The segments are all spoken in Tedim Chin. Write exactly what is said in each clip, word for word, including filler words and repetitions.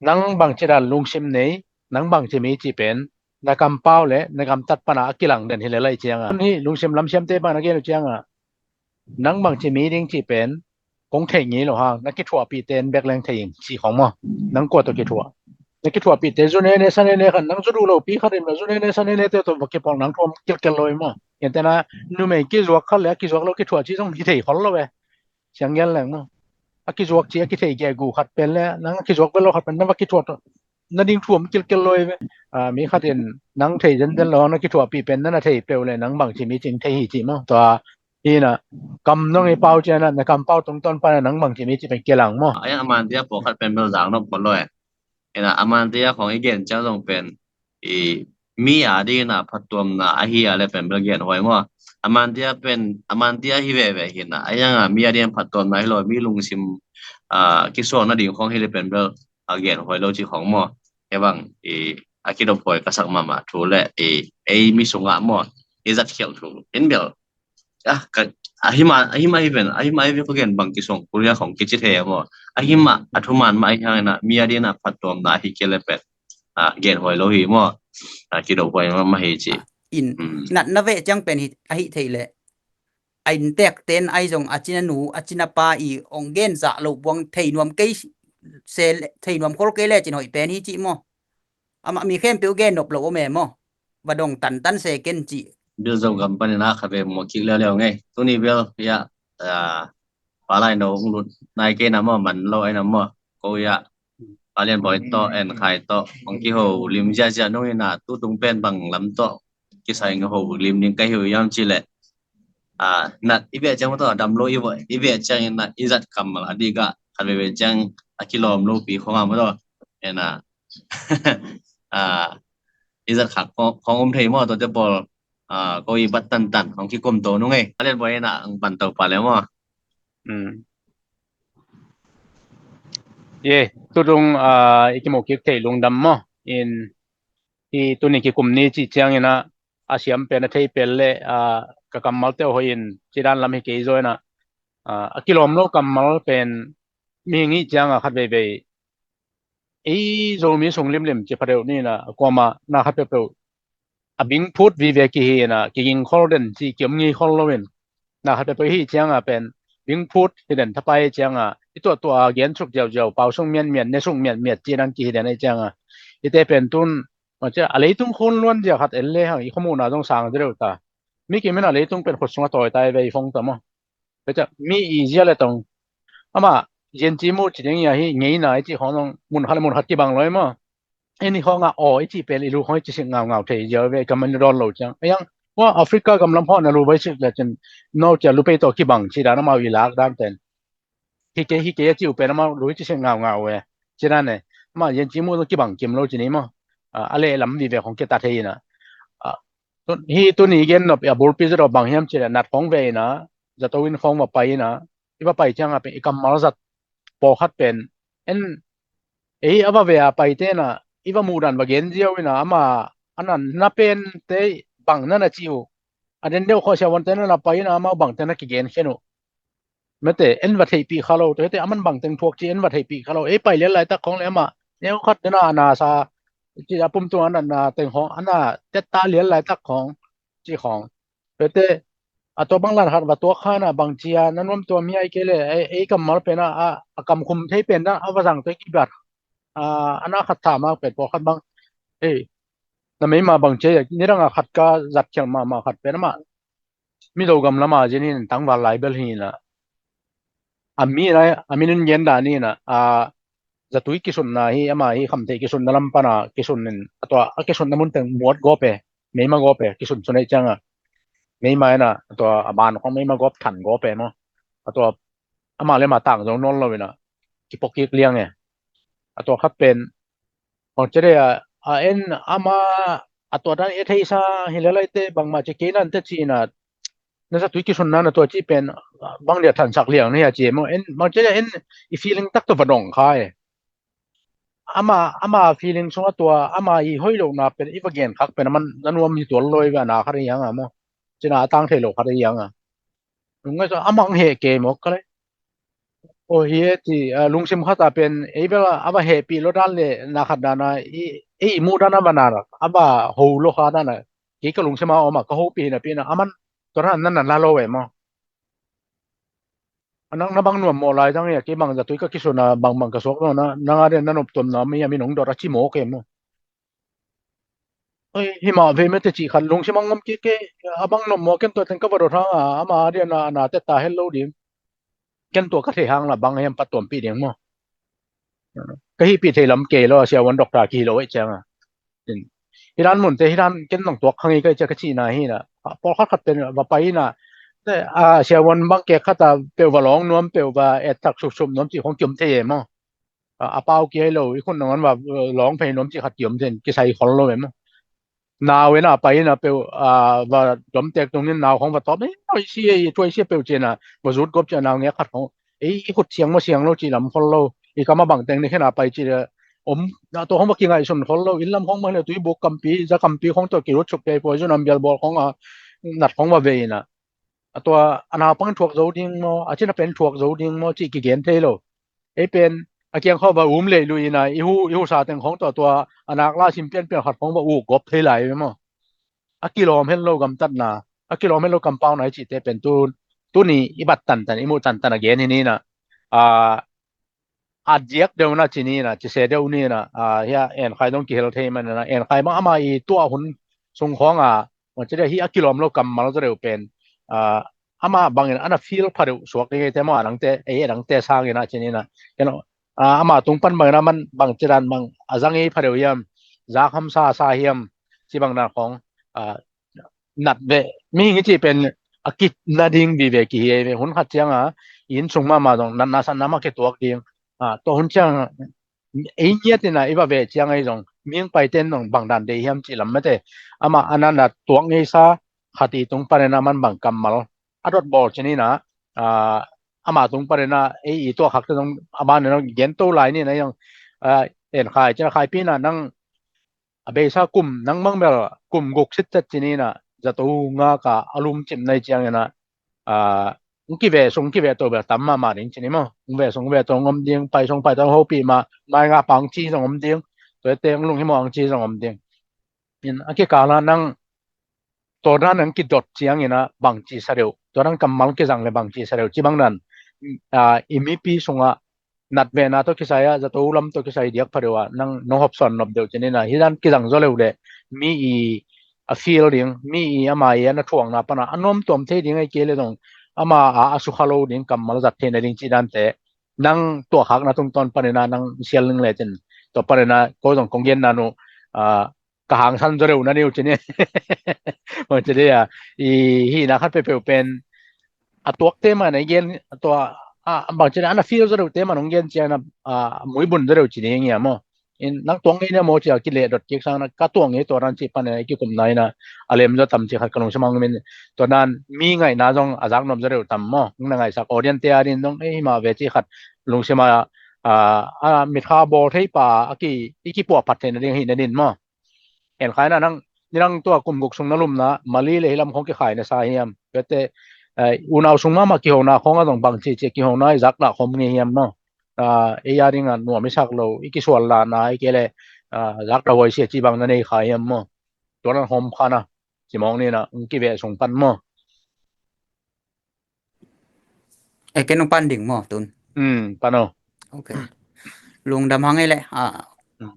nang bangci dan lungsim nei, nang bangci mi cih pen na kampau le na gamtat pana a kilang den hi lel ahih cianga, hih lungsim lamsiamte pana gen uh cianga, nang bangci mi ding cih pen kong theih ngei lo hang, na kithuahpihte in bek leng thei ing cih khong maw. Nang kua tawh kithuah? Na kithuahpihte zu nene sa nene khat, nang zu duh lopi khat in zu nene sa nene te tawh va kipawlh nang thu om kilkel lo hi maw. Gentehna, numei kizuak khat le a kizuak lo kithuah cih zong hi thei khol lo e. Siang gen leng maw, a kizuak cih a kithei gegu khat pen le nang a kizuak bel lo khat pen na va kithuah tawh na ding thu om kilkel lo hi ve. A, mi khat in nang thei zenzen lo hang na kithuahpih pen na na thei peuh le nang bangci mi cih thei hi cih maw. Tua hi na, kam nong i pau ciana na kampau tungtawn pana nang bangci mi cih pen kilang maw. A, a mantia pawlkhat pen bel zang nop khol lo e. Ina, a mantia khong i gen ciang zong pen i mi a dingina phattuamna ahi a le pen bel gen huai maw. A mantia pen, a mantia hi veve hina, a hianga mi a dingin phattuamna hi lo, mi lungsim, a, kisuakna ding khong hi le pen bel, a, gen huai lo cih khong maw. Hibang i a kidop huai ka sak mahmah thu le i ei mi sungah maw, i zat khial thu in bel, a, ka, a hima, a hima hi ven, a hima hi ven ko gen bang kisong kuria khong kici thei maw. A hima a thuman mah ahi hangina mi a dingina phattuamna ahi kei le pen, a, gen huai lo hi maw. A, kidop huai mahmah hi ci. In, mm, natna veh ciang pen hi, ahi thei le a inntekte in ahi zong a cina nu, a cina pa i ong gen zah lo buang thei nuam kei se le, thei nuam khol kei le cin hoih pen hi ci maw. Amah mi khempeuh gen nop lo om e maw. Va dong tantan se ken ci. Bil Zogam panin a khat ve muak kik leuleu ngei. Tuni bel, ya, a, palai no ung lut nai kei na maw, man lo ai na maw. Ko ya, Palian Boy tawh, En Khai tawh, ong kiho lim ziazia nung ina, tutung pen bang lam tawh kisai ong ho lim ding ka hi uh hiam ci le. A, nat i beh ciang maw tawh, a dam lo i beh, i beh ciang ina, i zat kammal a dikah, khat veve ciang a kilawm lopi khong a maw tawh. Ena, a, i zat khak khong, khong om thei maw, tuate pawl, a, ko i bat tantan, khong kikum to nung ei. A lian buai ena, ang pan to pa le maw. Mm. Ye, tutung, a, i kimu kik thei lungdam maw. In, i tuni kikum ni ci ciang ina, a siam pen a thei pen le, a, ka kammal teuh hoih in, ci dan lam hi kei zaw ina, a, a kilawm lo kammal pen, mihing i cianga khat veivei ei Zomi sung limlim ci pha deuh ni ina, a kuama na khat peuhpeuh a bing phut vive kihi ina, kiging khol den ci kiom ngei khol lo in, na khat peuhpeuh hi cianga pen bing phut hi den thapai cianga, i tuahtuah a gen suk ziauziau, pau sung mianmian, ne sung mianmiat ci dan kihi den ei cianga, i te pen tun, ma cia, a leitung khun luan zia khat en le hang, i khomuhna zong sang zia deuh ta. Mi kim in a leitung pen khut sung a tawi ta i vei fong ta maw. Tua ciah mi i zia le tong. Amah, Yen Ci Mu ci ding i ahi, ngeina i cih khawng zong mun khat le mun khat kibang lo i maw. En i khawngah aw i cih pen i lu khawng i ci sik ngaungau thei zia ve, i kam in dawn lo ciang. A yang, hua Africa gam lam khawng na lu vai sik le cin, no cia lu pei tawh kibang ci dan amau i lak dan ten. Hi kei, hi kei a ci uh pen amau lu i ci sik ngaungau ve. Ci dan e, amah Yen Ci Mu zong kibang kim lo ci ni maw. A, a leh lam vive khawng kita thei ina. A, tu, hi tuni gen nop i a bulpi zat aw bang hiam ci le nat khawng ve ina, zato in khawng va pai ina, i va pai cianga pen i kammal zat pawlkhat pen en, ei a va ve a paite na, i va muh dan va gen ziau ina, ama a na, na pente bang na na ci uh. A den deuh khawh siavuante na na pai ina, amau bangte na kigen khen uh. Mete, en va theihpih kha lo, tua hite aman bangteng thuak ci en va theihpih kha lo. Ei pai lian laitak khawng le amah neu khat dena a nasa ci a pumtung a natna teng khawng a na tetta lian laitak khawng ci khawng. Tua hite a tua bang lan khat va tuak kha na bang cia na nuam tua mi ai kei le ei, ei kammal pen a, a, a kamkhum thei pen na a va zang tua kibat, a, a na khat tha mak pen pawlkhat bang. Ei, na meima bang cia, nidanga khat ka zat khial mahmah khat pen amah Mizo gam lama zin in tangval lai bel hi ina. A mi ina, a min in gen dan ina, a, zatui kisunna hi, ama hi khamtheih kisunna lam pana kisun in, a tua, a kisunna mun teng muat gawp e, meima gawp e, kisun sunei cianga. Meima ina, a tua, a ban khawng meima gawp than gawp e maw. A tua, ama le ama tang zong nawn lo ina, kipok kik liang e. A tua khat pen, bang ci dei a, a en ama, a tua dan e theisa hi le laite bangmah ci kei nante ci ina, na zatui kisunna na tua ci pen, bang dia thansak liang na hia ci maw, en, bang ci dei a en i feeling tak tawh va dong kha e. Ama, ama feeling sung a tua, ama i hoih lohna pen, i va gen khak pen, aman na nuam hi tual lo i va na khat hi hang a maw. Cina a tang thei lo khat hi hang a. Nung ngai so, ama ang heh kei maw, ka le. Aw hi e ci, lungsim khat a pen ei bel a va hehpih lo dan le na khat dan a, ei i muh dan a va na a va ho lo kha dan a, kei ka lungsim a om a ka hopih hi napi in a, aman tua dan a na na la lo e maw. A nang na bang nuam mawh lai dang hi a, kei bang zatui ka kisun a bangbang ka suak lo na, nang a den na noptuam na mi a min hong dot a ci mawk e maw. Oi, hi mah ve mete cih khat lungsim a ngom kik e, a bang nop maw, ken tua teng ka va dot hang a, ama a den a na teta het lo ding. Ken tua ka thei hang la bang hiam patuampih ding maw. Ka hihpih thei lam kei lo a, siavuan doctor kihi lo e ciang a. Hi dan munte hi dan ken nong tuak hang i ka i cia ka cihna hi na. Pawlkhat khat pen va pai hi na. A siavuan bang kek khat a peuh va lawng nuam, peuh va et tak supsup nuam cih khong kiom thei e maw. A pau kia hi lo, i khut nangawn va lawng phei nuam cih khat kiom thei in kisai khol lo e maw. Nau ena pai ina peuh va domtek tungin nau khong va tawp, ei, tua i si, ei, tua i si peuh cina va zut gop cia nau ngek khat khong, ei, i khut siang maw siang lo ci lam khol lo, i kama bang teng ni khena pai ci le om. Na tua khong va kingaihsun khol lo, inn lam khong mah le tui buk kampi, za kampi khong tua kirut suk kei poi zun am bial bawl khong a nat khong va ve ina. A tua a naupang thuak zo ding maw, a cina pen thuak zo ding maw cih kigen thei lo. Ei pen a kiang khawng va um lei lui ina i hu, i hu sa teng khawng tua tua a nak la sim pianpian khat khawng va uk gop thei lai ve maw. A kilawm hen lo gamtatna, a kilawm hen lo kampauna i cihte pen tu, tuni i bat tantan, i muh tantan a gen hi ni na. A, a diak deuh na ci ni na, ci se deuh ni na, a, hia en khai dong kihel thei man na, en khai bang ama i tuah hun sung khawng a, maw ci deuh hi a kilawm lo kammal za deuh pen, a, ama bangin ana feel pha deuh suak ding ei te maw, a dangte, ei a dangte sangin a ci ni na. Ken, a, ama tung pan bangin a man bang ci dan bang a zang ei pha deuh hiam, zak hamsa sa hiam, ci bang dan khawng, a, nat ve, mihing i cih pen a kip nading vive kihi ei ve. Hun khat ciang a, inn sung mahmah zong natna satna mah kituak ding. A, tua hun ciang ei ngiat ina i va ve ciang ei zong mihing paite in zong bang dan deih hiam cih lam mate. Ama a natna tuak ngeisa khat i tung panin a man bang kammal a dot bawl ci ni na, a, ama tung panin a ei i tuak hakte zong a ban ina gen to lai ni na zong, a, en khai cina khai pi na nang a beisa kum nang mang bel kum guk sit tet ci ni na, zato ngak a a lum cim nai ciang ina, a, hong kive sung hong kive to bel tam mahmah ding ci ni maw. Hong ve sung hong ve to hong om ding, pai sung pai to hong hopih mah, mai ngah pa hong ci zong om ding, tua i teng lunghimawh hong ci zong om ding. In a kikal a nang tua dan hong kidot ciang ina bangci sa deuh, tua dan kammal kizang le bangci sa deuh ci bang dan, a, i mipi sungah natvena tawh kisai a, zato lam tawh kisai diak pha deuh a, nang nong hopsawn nop deuh ci ni na, hi dan kizang zaw leuh le, mi i a feel ding, mi i ama i a na thuakna pana a nuamtuam thei ding ei kei le zong, ama a a sukha lo ding kammal zat theihna ding ci dante, nang tuahkhakna tungtawn panina nang sial ning le cin, tua panina ko zong kong genna nu, a, ka hangsan zaw deuh na niu ci ni. Maw ci ni a, i hihna khat peuhpeuh pen a tuakte man a i gen, a tua, a, bang ci ni a, ana feel zaw deuhte man hong gen ciang a, a, muibun zaw deuh ci ni ngia maw. In nang tuak ngei nia maw ci a kileh dot kik sang na ka tuak ngei tua dan ci pan a i kikumna ina a lem zaw tam ci khat ka lungsim hong min. Tua dan mi ngaihna zong a zak nop zaw deuh tam maw. Hong na ngaihsak audience te a din zong ei mah ve ci khat lungsim a, a, a mitkha bawl thei pa a ki, i kipuahphat theihna ding hi na din maw. En khai na nang, ni nang tua kum guk sung na lumna, Mali le hi lam khong kikhai na sa hiam. Pete, eh, unau sung mahmah kihona khong a zong bang ci ci kihona i zak dah khom ngei hiam maw. A, ei a ding a nuam i sak lo, i kisual lana, i kei le, a, zak dah huai sia ci bang na nei kha hiam maw. Tua nang hom kha na, ci mawng ni na, hong kive sung pan maw. E, ken hong pan ding maw, tun? Hmm, pan o. Ok. Lungdam hang e le, a, hmm,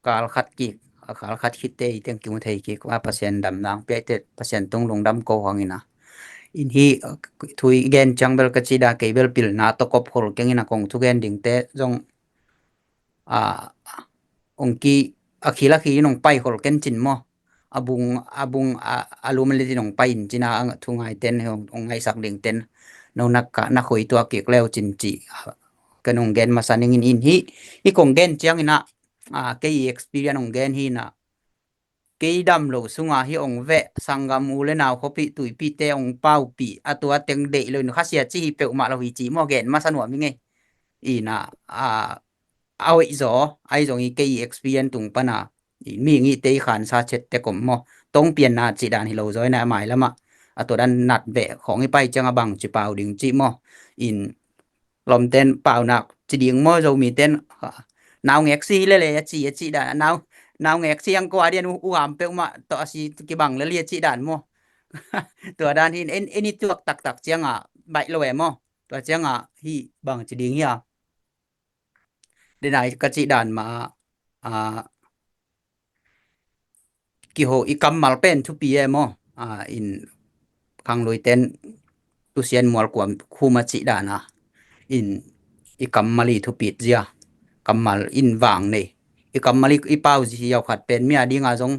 kal khat kik, a kal khat khit te i teng kimu thei kik, a Pasian dam nang pia te, Pasian tung lungdam ko hang ina. In hi, a, thu i gen ciang bel ka ci da kei bel pilna tawh kop khol keng ina kong thu gen ding te, zong a, ong ki, a khil a khil in ong pai khol ken cin maw. A bung, a bung, a, a lum le din ong pai in cina, a thu ngai ten, ong, ong ngaisak ding ten. No nak ka, na khoi tua kik leu cin ci. A, ken ong gen masa ning in in hi, hi kong gen ciang ina, a, kei i experience ong gen hi na. Kei dam lo sunga hi ong veh, sanggam u le nau khuapi tuipi te ong paupi, a tua teng deih lo in khasia ci hi peuhmah lo hi ci maw gen masa nuam hi ngei. Ina, a, a hoih zaw, ahi zong i kei i experience tung pana, i mi ngih te i khansa chet te kom maw. Tong pianna ci dan hi lo zaw ina a mai lama. A tua dan nat veh, khong i pai ciang a bang ci pau ding ci maw. In, Lawmten paunak ci ding maw, Zomiten, ah, naungek si hi lele a ci, a cih dan, nau, naungek si ang kua dian u, u am peuhmah tawh a si kibang lel hi a cih dan maw. Tua dan hi, en, en i tuak taktak ciangah baih lo e maw. Tua ciangah hih bang ci ding hi a. Denai ka cih dan mah, ah, kiho i kammal pen thupi e maw. Ah, in khangluiten tusian mual kuam khuma cih dana in i kammal i thupit zia, kammal in vang nei, i kammal i, i pau zi hiau khat pen mi a dinga zong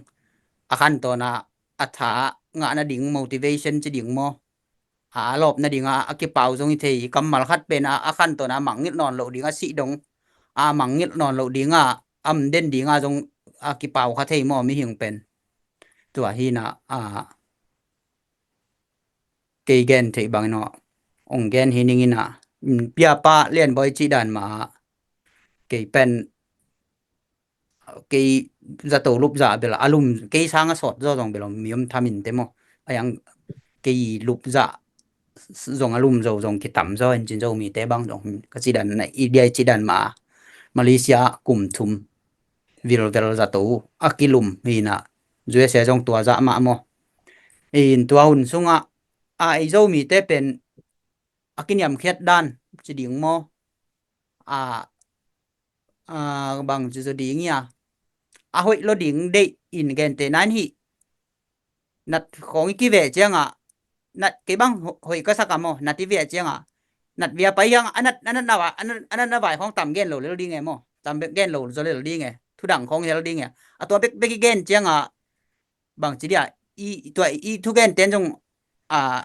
a khantawn a, a tha ngah nading motivation ci ding maw, a lawp nadinga a kipau zong hi thei. Kammal khat pen a, a khantawn a mangngilh nawn loh dinga sih dong, a mangngilh nawn loh dinga am den dinga zong a kipau kha thei maw mihing pen. Tua hina, a, kei gen thei bangin aw, ong gen hi ning ina, mm, piapa Lianbawi cih dan ma, kei pen kei zato lup zah bel a lum, kei sanga sawt zaw zong bel mi om thamin te maw. Ayang kei lup zah zong a lum zo zong kitam zaw in cin Zomite bang zong ka cih dan na i diai cih dan ma, Malaysia kum thum vilvel zato a kilum hina, U S A zong tua zah mah maw. In tua hun sungah a ei Zomite pen a kiniamkhiat dan ci ding maw. A, a, bang ci zo ding ia, a hoih lo ding deih in gente nan hi. Nat khong i kiveh cianga, nat kei bang ho-, hoih ka saka maw, nat i veh cianga, nat via pai hiang a nat, a nat na vai, a nat, a nat na vai khong tam gen lo lel ding e maw, tam gen lo zo lel ding e, thudang khong hel ding e. A tua bek bek i gen cianga, bang ci dia, i, tua i thugen ten zong, a,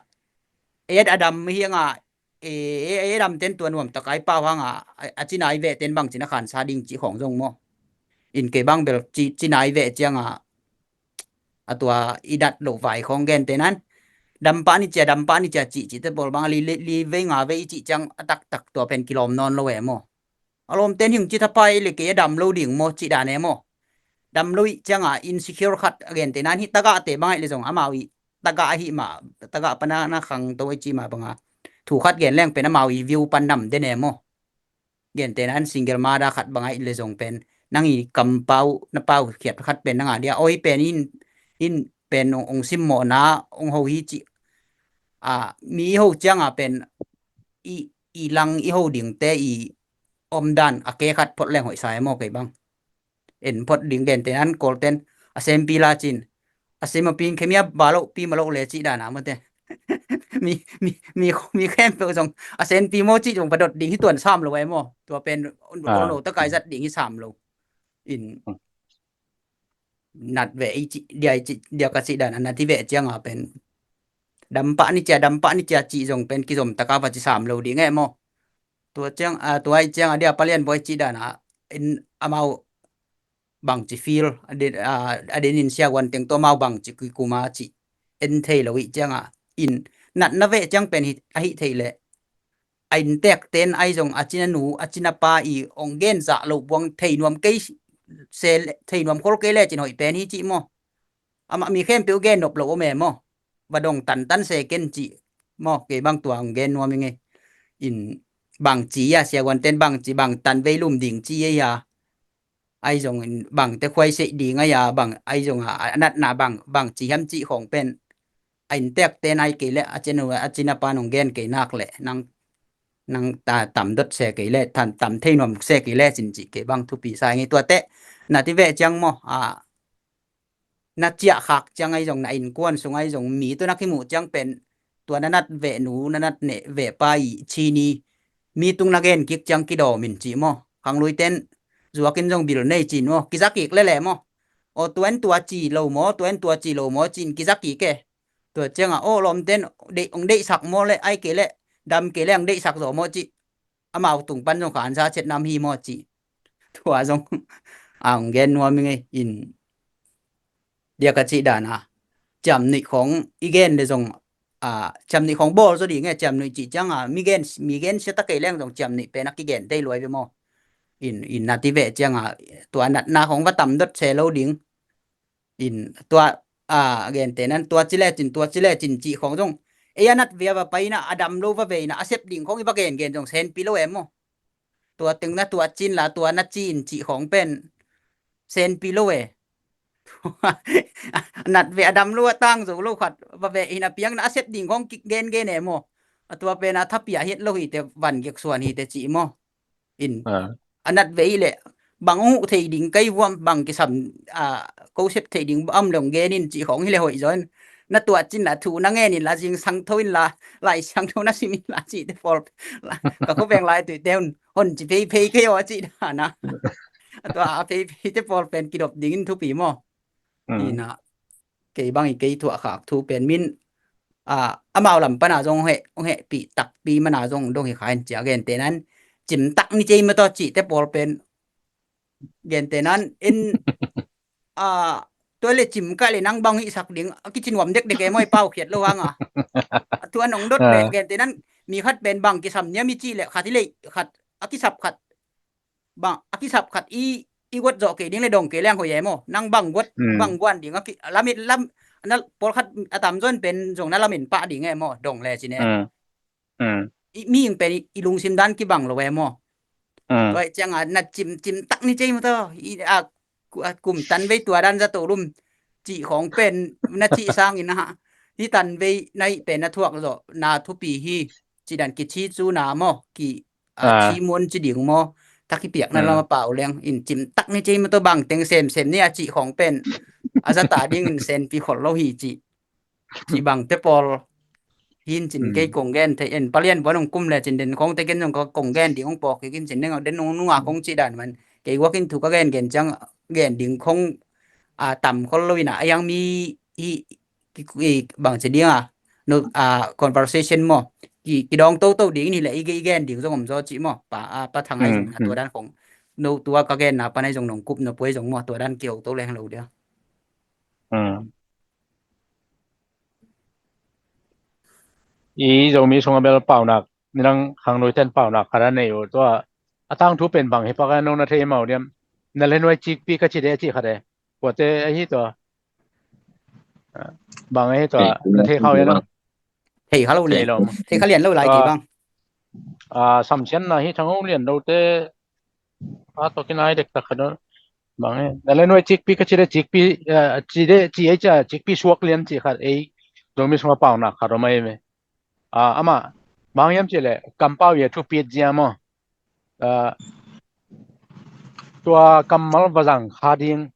et a dam hianga, e, e, e dam ten tua nuam taka i pau hanga, a, a cina i veh ten bang cina khansa ding ci khong zong maw. In kei bang bel ci, cina i veh cianga, a tua i dat lo vai khong gen ten an, dam pah ni cia, dam pah ni cia ci, ci te bol bang li, li, li vei nga vei i ci ciang a taktak tua pen kilawm nawn lo e maw. A lawmten hing ci thapai le kei a dam lo ding maw, ci dan e maw. Dam lo i cianga insecure khat a gente nan hi tagah te bang ai le zong amau i tagah ahi ma, tagah pana na khang to i ci ma banga. Thu khat gen leng pen amau i view pan nam den e maw. Gente nan single mother khat bang ai le zong pen nang i kampau, na pau khiat khat pen nanga dia. Oi pen in, in pen ong, ong simmawhna, ong ho hi ci. A, mi i ho cianga pen i, i lang i ho dingte i omdan a ke khat phot leng hoih sa e maw kei bang. En phot ding gente nan kol ten a sempi la cin. A sem a pin khemia ba lo pi ma lo le ci dana mate. Mi, mi, mi, mi khempeuh zong a sempi maw ci zong padot ding hi tuan sam lo e maw. Tua pen ol no takai zat ding hi sam lo. In nat ve i ci, dia i ci, dia ka ci dan a nat i ve cianga pen dam pah ni cia, dam pah ni cia ci zong pen kizom taka va ci sam lo ding e maw. Tua ciang, a, tua i cianga dia palian boi ci dana in amau bang ci feel, a den, a, a den in sia guan teng tua mau bang ci kui kuma ci en thei lo i cianga in nat na ve ciang pen hi, a hi thei le. A inntek ten ai zong a cina nu, a cina pa i ong gen zah lo buang thei nuam kei se, thei nuam khol kei le cin hoih pen hi ci maw. Amah mi khempeuh gen nop lo om e maw. Va dong tantan se ken ci maw, kei bang tua ong gen nuam i ngei. In bang ci ia, sia guan ten bang ci, bang tan vei lum ding ci ia ia. Ai zong in bang te khuai seih ding ai a bang, ai zong a, a natna bang, bang ci hiam ci khong pen. A inntek ten ai kei le, a cina, a cina pa nong gen kei nak le, nang, nang ta tam dot se kei le, tam, tam thei nuam se kei le, cin ci kei bang thupi sa ngei tua te. Na ti ve ciang maw, a, na ciah khak ciang ai zong, na innkuan sung ai zong, mi tu na kimuh ciang pen, tua na nat veh nu, na nat neh veh pa i ci ni, mi tung na gen kik ciang kidawm in ci maw. Khang lui ten zuak in zong bil nei cin maw, kiza kik lele maw. Aw tua in tua ci lo maw, tua in tua ci lo maw, cin kiza kik e. Tua cianga aw lawm ten deih, ong deihsak maw le, ai kei le, dam kei le, ong deihsak zaw maw ci. Amau tung pan zong khansa chet nam hi maw ci. Tua zong a ong gen nuam i ngei in. Dia ka cih dana ciamnuih khong i gen le zong, a, ciamnuih khong bawl zaw ding e, ciamnuih cih cianga mi gen, mi gen sia ta kei leng zong ciamnuih pen a kigen tei luai ve maw. In, in na ti ve cianga tua natna khong va tam dot se lo ding. In tua, a, gente nan tua ci le cin, tua ci le cin cih khong zong ei a nat ve a va pai in ah a dam lo va ve in ah a sep ding khawng i va gengen zong senpi lo e maw. Tua teng na tuah cin la tua na ci in cih khawng pen senpi lo e. Nat ve a dam lo a tang zo lo khat va ve in a piang na a sep ding khawng gengen e maw. A tua pen a thapiah hiat lo hi te van gek suan hi te cih maw. In a nat ve i le bang uh thei ding kai vuam bang kisam a ko sep thei ding am long gen in cih khawng hi le hoih zaw in na tuah cin la thu na ngen in la zingsang tho in la lai siangtho na sim in la cih te pawl ka ko veng lai tui te hun hon ci phei phei kei aw cih dana. A tua a phei phei te pawl pen kidop ding in thupi maw. Ina kei bang i kei thuah khak thu pen min a amau lam pana zong heh heh pi takpi mana zong dong hi kha in cia gentehnan cim tak ni cei ma tawh cih te pawl pen gentehnan in a tua le cim kah le nang bang hih sak ding a kici nuam dekdek e maw i pau khiat lo hang a. A tua nong dot le gentehnan mi khat pen bang kisam niam i cih le khat i leih khat a kisap khat bang a kisap khat i i guat zawh kei ding le dong kei leng hoih e maw. Nang bang guat bang guan ding a ki lamin lam na pawlkhat a tamzaw in pen zong na lamin pah ding e maw dong le cin e. Mihing pen i lungsim dan kibang lo e maw. Tua i cianga na cim cim tak ni cei maw taw i a kum tan vei tua dan zato lum cih khawng pen na cih sangin a ha hi tan vei na ih pen na thuak zawh na thupi hi. Ci dan kici cu na maw ki a ci muan ci ding maw. Taki piak na lam a pau leng in cim tak ni cei maw taw bang teng sem sem ni a cih khawng pen a zata ding in senpi khol lo hi cih. Cih bang te pawl hin cin kei kong gen thei en palian buan hong kum le cin den khawng te gen zong ka kong gen ding hong pawk hi kin cin ding den nung nunga kong cih dan man kei guak in thu ka gen gen ciang gen ding khawng a tam khol lo in a a yang mi hi bang ci ding a no a conversation maw ki kidawng toto ding in hi le i gen ding zong om zaw cih maw pa a pa thang ai zong a tua dan khawng no tua ka gen na pan ai zong nong kup no puai zong maw tua dan kio to leng lo dia. I Zomi sungah bel paunak nidang khangnuiten paunak khat a nei uh tua a tangthu pen bang hi pak a no na thei mau diam. Na le nuai cikpi ka ci de a ci khat e. Kuate ahi tua bang ahi tua na thei khau ia lo. Thei kha lo le thei kha lian lo lai kei bang. Samsianna hi thang ho lian lo te a to kinai dek tak khat bang e na le nuai cikpi ka ci de cikpi ci de ci ei ca cikpi suak lian ci khat ei Zomi sungah paunak khat om ai ve. Amah bang hiam ci le kampau ia thupit zia maw. Tua kammal va zang kha ding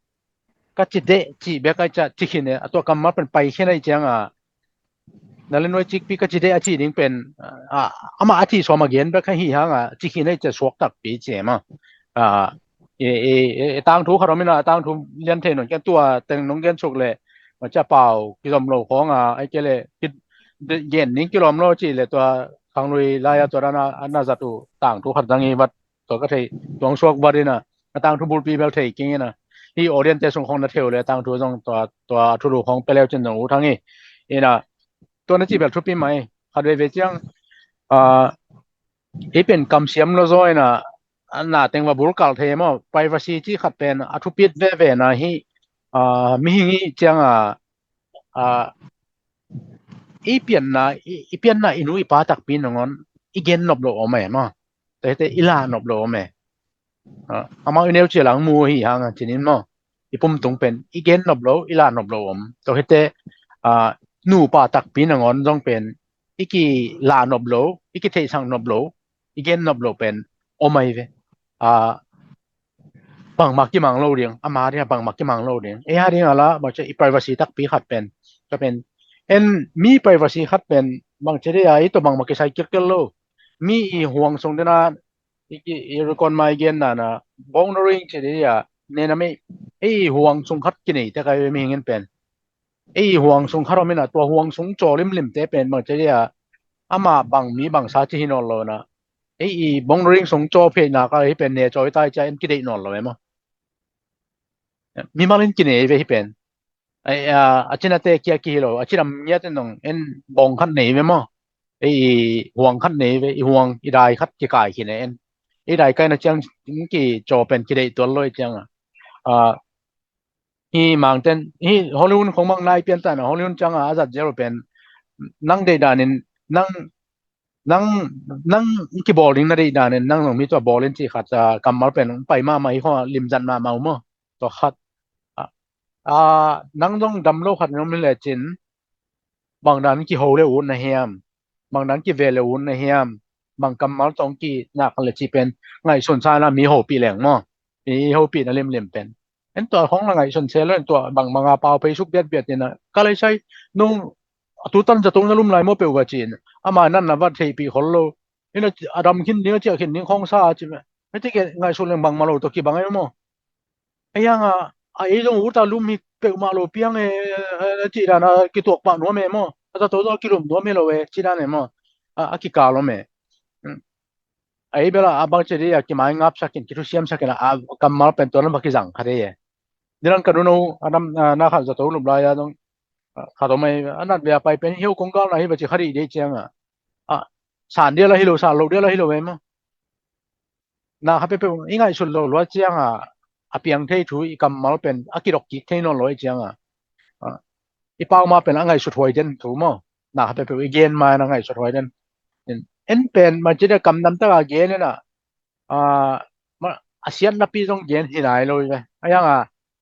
ka ci deh cih bek ai ca ci khin e a tua kammal pen pai khin ai cianga na le nuai cikpi ka ci deh a ci ding pen amah a ci sawm a gen bek kha hi hanga ci khin ai ca suak takpi ci e maw. Tangthu khat om ina tangthu lian thei non kian tua teng nong gen suk le maw ca pau kizom lo khawnga ai ke le gen ning kilawm lo ci le tua khanglui lai a tua dana a na zat uh tangthu khat dang i vat tua ka thei tuang suak vat ina a tangthu bulpi bel thei king ina hi audience te sung khong na theu le tangthu zong tua tua thulu khong peleu cin zong u thang i ina tua na ci bel thupi mai khat veve ciang a i pen kamsiam lo zaw ina na teng va bulkal thei maw privacy ci khat pen a thupit veve na hi a mihing i cianga a i pianna i pianna i nu i pa takpi nangon i gen nop lo om e maw. Tete i la nop lo om e. Amau i neu cia lang mu hi hang cinin maw i pum tung pen i gen nop lo i la nop lo om. Tete nupa takpi nangon zong pen i ki la nop lo i ki theihsak nop lo i gen nop lo pen om ai ve. Bangmah kimang lo ding ama dia bangmah kimang lo ding ei a ding ala bangcia i privacy takpi khat pen ka pen en mi privacy khat pen bangcia dia i to bangmah kisai kirkel lo mi i huang sung dena i rukon mai gen nana bong no ring cia dia nena mi ei huang sung khat kinei te kai mi hingin pen ei huang sung khat om ina tua huang sung caw limlim te pen bangcia dia ama bang mi bangsa ci hi nawn lo na ei i bong ring sung caw phei nak a hi pen ne cawi tai cia in kideih nawn lo e maw. Mimal in kinei ve hi pen a cina te kia ki hi lo a cinam ngiat in nong en bong khat nei ve maw. Ei i huang khat nei ve i huang i dai khat kikai khin e en i dai kaina ciang ki caw pen kideih tual lo i cianga hi mangten hi Hollywood khong mang nai pian tan Hollywood cianga a zat zero pen nang deih danin, nang nang nang kibawl ding na deih danin nang zong mi tua bawl in cih khat, ah, kammal pen pai mahmah hi khong, limzat mahmah uh maw? Tua khat. Ah, ah, nang zong dam lo khat in om hi lecin, bang dan kiho le ut na hiam, bang dan kive le ut na hiam, bang kammal tawh kinak le cih pen ngaihsun sa na mi hopih leng maw? Mi hopih na limlim pen. En tua khong la ngaihsun se lo, en tua bang banga pau phei suk biatbiat ina ka lai sai nung a tu tan zato na lum lai maw peuh va cin, ama nan na va theihpih khol lo. Ina a dam khin ding, a ciah khin ding khong sa a ci meh. Hei ti ke ngaihsun leng bangmah lo tawh kibang ei maw? A hiang a, a ei zong ut a lum hi peuhmah lo piang e, e, e, cih dan a kituak pah nuam e maw? A zato zong a kilum nuam hi lo e, cih dan e maw? A, a kikal om e. Hmm. A ei bel a, a bang ci dih a kimai ngapsak in, kithusiamsak in a, a kammal pen tua lam a kizang khat ei e. Nidang ka nuno a nam, a, na khat zato lum lai a zong, a, khat om ei, a nat ve a pai pen hiau kong gal na hi va ci khat i dih ciang a. A, san dia la hi lo, san lo dia la hi lo e maw? Na kha peuhpeuh i ngaihsut lo lua ciang a, a piang thei thu i kammal pen a kidok kik thei nawn lo i ciang a, a, i pau ma pen a ngaihsut huai den thu maw? Na kha peuhpeuh i gen ma in a ngaihsut huai den. En, en pen ma ci dih kam nam tak a gen in a, a, ma, a siat napi zong gen hi nai lo i ve. A hiang a,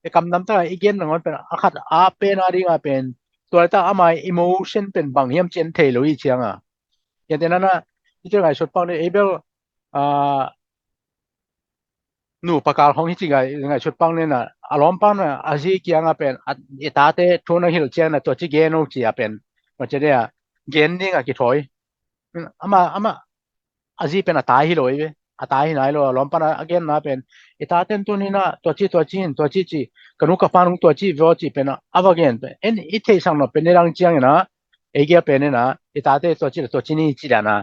i kam nam tak a i gen nangawn pen a khat a pen a ding a pen, tua lai tak ama emotion pen bang hiam ci en thei lo i ciang a. Gen te na na, i ci ngaihsut pang dih, ei bel, a, nupa kal khong hi ci ngai, ngaihsut pang nena, a lawmpa na, a zi kiang a pen, a, i tate thu na hilh ciang na tua ci gen o ci a pen, ma ci dih a, gen ding a kithawi. Ama, ama, a zi pen a tai hi lo i ve, a tai hi nai lo, a lawmpa na, a gen na pen, i tate tun hi na, tua ci, tua ci hin, tua ci ci, ka nu ka pa nung tua ci veo ci pen a, a va gen pen, en i theihsak nop pen nidang ciang ina, ei gia pen ina, i tate tua ci, tua ci ni ci dan a,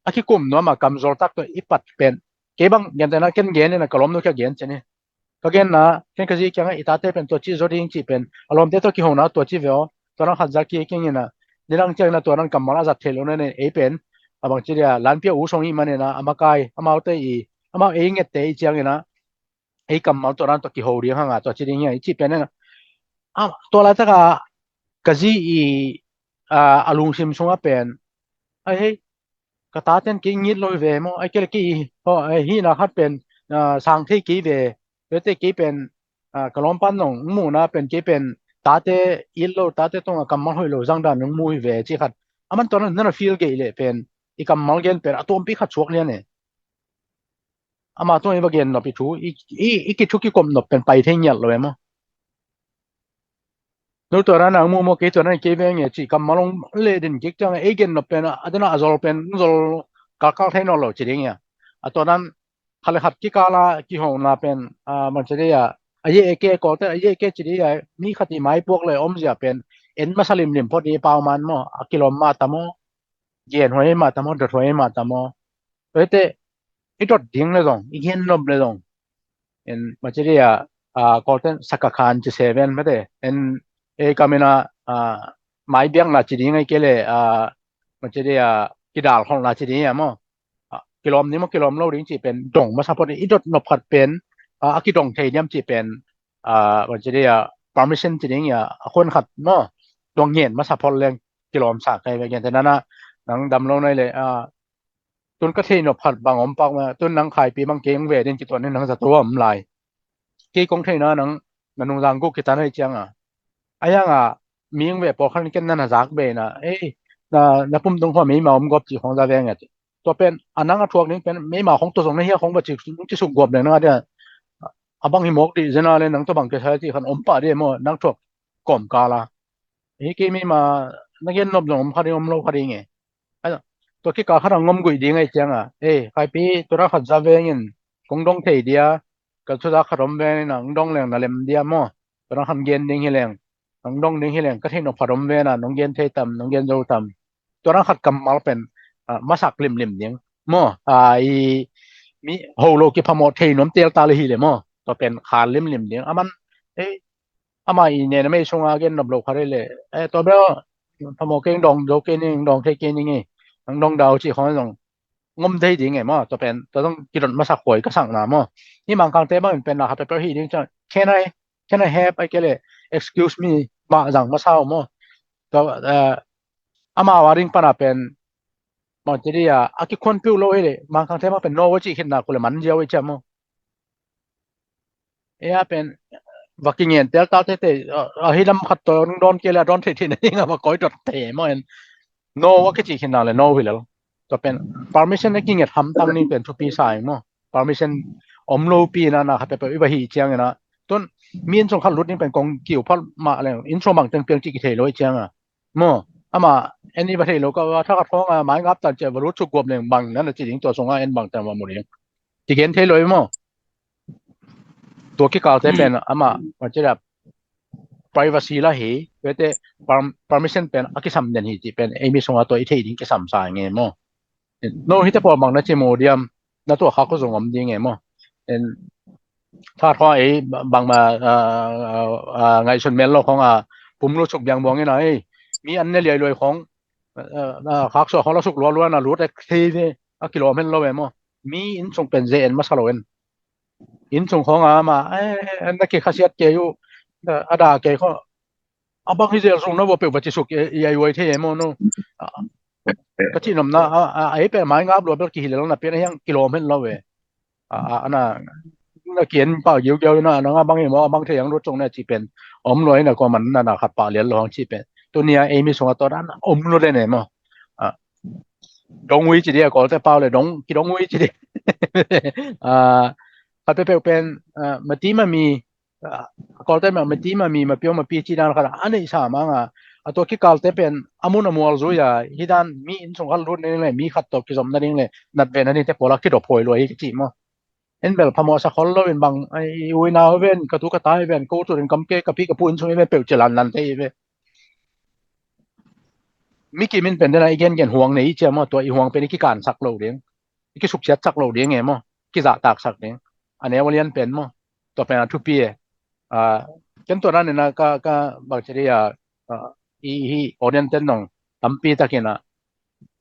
a kikum nuam a kamzawl tak tawh i pat pen. Kei bang gen te na ken gen in a ka lawm nu kia gen ci ni. Ka gen na, ken ka zi kiang a i tate pen tua ci zaw ding ci pen. A lawmte tawh kiho na tua ci veo. Tua nang khat za ki kiang in a. Nidang ciang na tua nang kammal a zat thei lo na ne ei pen. A bang ci dih a, lanpi a u song i man in a, a makai, a maute i, a mau ei ngette i ciang in a. Ei kammal tua nang tua kiho ding hang a, tua ci ding hi a, i ci pen in a. A, tua lai tak a, ka zi i, a, a lungsim sung a pen. A hei, ka taten kei ngit lo hi ve maw? Ai kei le kei, aw, ai, hihna khat pen, a, sang thei kei ve. Vete kei pen, a, ka lawmpan nong muhna pen kei pen tate it lo, tate tungah kammal hoih lo zang dan nong mu hi ve, ci khat. A man tua na, na feel gei le pen, i kammal gen pen, a tuampi khat suak lian e. Ama tungah i va gen nop i thu, i, i, i kithu kikom nop pen pai thei ngiat lo e maw? No tua na nang mu maw, kei tua na kei veng e ci kammal ong le din kik ciang ei gen nop pen a dena a zol pen zol kalkal thei nawn lo ci ding ia. A tua nan khat le khat kikala kihona pen a man ci dih a, a ye eke kolte a ye eke ci dih a, mi khat i mai puak le om zia pen en masa limlim phot i pau man maw, a kilawm mah ta maw, gen huai mah ta maw, dot huai mah ta maw. Tua hite i dot ding le zong, i gen nop le zong, en ma ci dih a, a, kawlten sakakhan ci seven mate, en ei kamina, a, mai biakna ci ding ai kei le, a, ma ci dih a, kidal kholna ci ding ia maw. A, kilawm ni maw, kilawm lo ding ci pen dong masa phot i dot nop khat pen, a, a kidong thei diam ci pen, a, ma ci dih a, permission ci ding ia, a khon khat maw. Dong ngen masa phot leng kilawm sa kai ve gen te nana, nang dam lo nai le, a, tun ka thei nop khat bang om pak ma, tun nang Khaipi bang kei ong ve din kituan in nang zato a om lai. Kei kong theihna nang na nungzang guk kitan hei ciang a. A hiang a, mi ong ve pawlkhat in ken nan a zak ve na, ei, na, na pum tung khua meima om gop ci khong za veng a ci. Tua pen, a nang a thuak ding pen, meima khong tua zong na hia khong va ci, ci suk gop le nang a dia. A bang hi mawk dih zena le nang tua bang kesa ci khan om pah dih maw, nang thuak kawm kala. Ei kei meima, na gen nop zong om kha ding, om lo kha ding e. Tua kikal khat a ngom guih ding ai ciang a, ei, Khaipi, tua na khat za vengin, kong dong thei dia, ka thu za khat om vengin a, kong dong leng na lem dia maw, tua na khan gen ding hi leng, nong dong ding hi leng, ka theih nop khat om vena, nong gen thei tam, nong gen zo tam. Tua na khat kammal pen, a, masak limlim ding maw, a, i, mi, ho lo kiphamawh thei nuam telta le hi le maw, tua pen khan limlim ding. A man, ei, ama i nena mei sunga gen nop lo khat ei le, e, tua bel phamawh kei, dong zo kei ning, dong thei kei ning e, nang dong dau ci khong zong ngom thei ding e maw, tua pen, tua zong kidon masak huai ka sakna maw. Hi Mangkangte bang in pen na khat peuhpeuh hi ding ciang, can I, can I have, ai kei le, excuse me, mah zang masa uh maw. Tua, e, Ama a ding pana pen, mawng ci dia a kikhuanpiu lo hi le, Mangkangte mah pen no a cih khitna kule man ziau i ciam maw? Ei a pen va kingen tel tal tete, a hi lam khat tawh dong dawn kei le a dawn thei thei na ding a va koi dot te maw en. No a kici khitna le no hi lel. Tua pen permission a kinget hamtang ni pen thupi sa ing maw? Permission om lo pi na na khat peuhpeuh i va hi ciang ina, tun mi inn sung khat lut ni pen kong kiu phat mah le inn sung bang teng piang cih kithei lo i ciang a maw? Ama en i va thei lo ka va thakat khawng a mai ngap tan cia va lut suk guap leng bang na na ci ding, tua sung a en bang tan va mu ding. Ci gen thei lo i maw? Tua kikalte pen ama va ci da privacy la hi, vete perm-, permission pen a kisam den hi ci pen ei mi sunga tua i thei ding kisam sa nge maw? No hite pawl bang na ci mu diam, na tua khak zong om ding e maw? En, tha thaw ei bangma, a, a, a, ngaihsun mel lo khong a pum lu suk biang buang ina ei, mi an ne liai luai khong, a, a, khak suah khong la suk lua lua na lut ek thei ve, a kilawm hen lo e maw? Mi inn sung pen ze en masa lo en. Inn sung khong a ma, eh, na kikhasiat kei uh, a da kei khong a bang hi zel sung na vua peuh va ci suk i ai uai thei e maw no? Ka cih nomna a, a, a ei peuh mai ngap lua bel kihi lel na pian a hiang kilawm hen lo ve. A, a, ana na kian pa giu giu na, na nga bang hi maw, a bang thei ang lut sung na ci pen om lua ina kua man na na khat pa lian lo hang ci pen. Tunia ei mi sunga tawh dan om lua den e maw? A, dong ui ci dia, Kawlte pau le dong, kidong ui ci dia. A, khat peuh peuh pen, a, mati mami, a, Kawlte mah mati mami, mapiau mapi ci dan khat a neihsa manga, a tua kikalte pen a mun a mual zui a, hi dan mi inn sung khat lut nading le, mi khat tawh kizom nading le, nat ve nading te pawl a kidop huai lua hi ka ci maw? En bel phamawh sa khol lo in bang, ai, i uina ven, ka tu ka ta ven, ko tu in kam ke, ka pi ka pu inn sung i ven peuh ci lan lan te i ve. Mi kim in pen dena i gen gen huang nei i cia maw, tua i huang pen i kikan sak lo ding, i kisuk siat sak lo ding e maw, kizahtak sak ding. A neu a lian pen maw, tua pen a thupi e. A, ken tua dan ina ka, ka bang ci dia, a, i hi audience ten nong tampi takin a,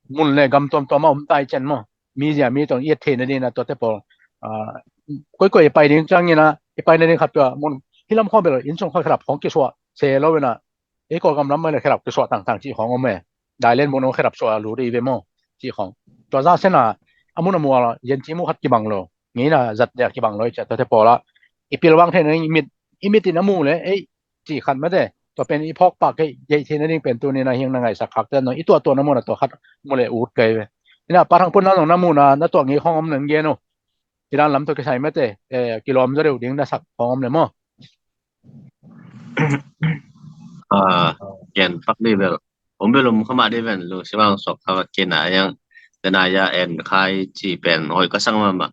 mun le gam tuamtuam a om tai cen maw? Mi zia mi tong i et theihna dingin a tuate pawl, a, koikoi i pai ding ciangin a, i paina ding khat peuh a mun hi lam khawng bel inn sung khawng khedap khawng kisuah se lo in a, ei Kawlgam lam mai le khedap kisuah tangtang cih khawng om e. Dailen mun khedap suah a lut i ve maw? Cih khawng. Tua za sen a, a mun a mual a, yen ci mu khat kibang lo. Ngeina zat dia kibang lo i cia tuate pawl a. I pilvang theihna ding i mit, i mit in a mu le, ei, cih khat mate. Tua pen i phawk pak kei, geih theihna ding pen tuni na hiang na ngaihsak khak ten no. I tuahtuahna mun a tua khat mu le ut kei ve. Ina pa thang pun na zong na mu na, na tuah ngei khawng om nang gen uh. Ci dan lam tua kisai mate, eh, kilawm zaw deuh ding na sak khawng om le maw? A, gen pak dih bel. Om bel om khama dih ven, lungsim a hong suak kha vat kei na yang. Tena ya en khai ci pen hoi ka sang mama.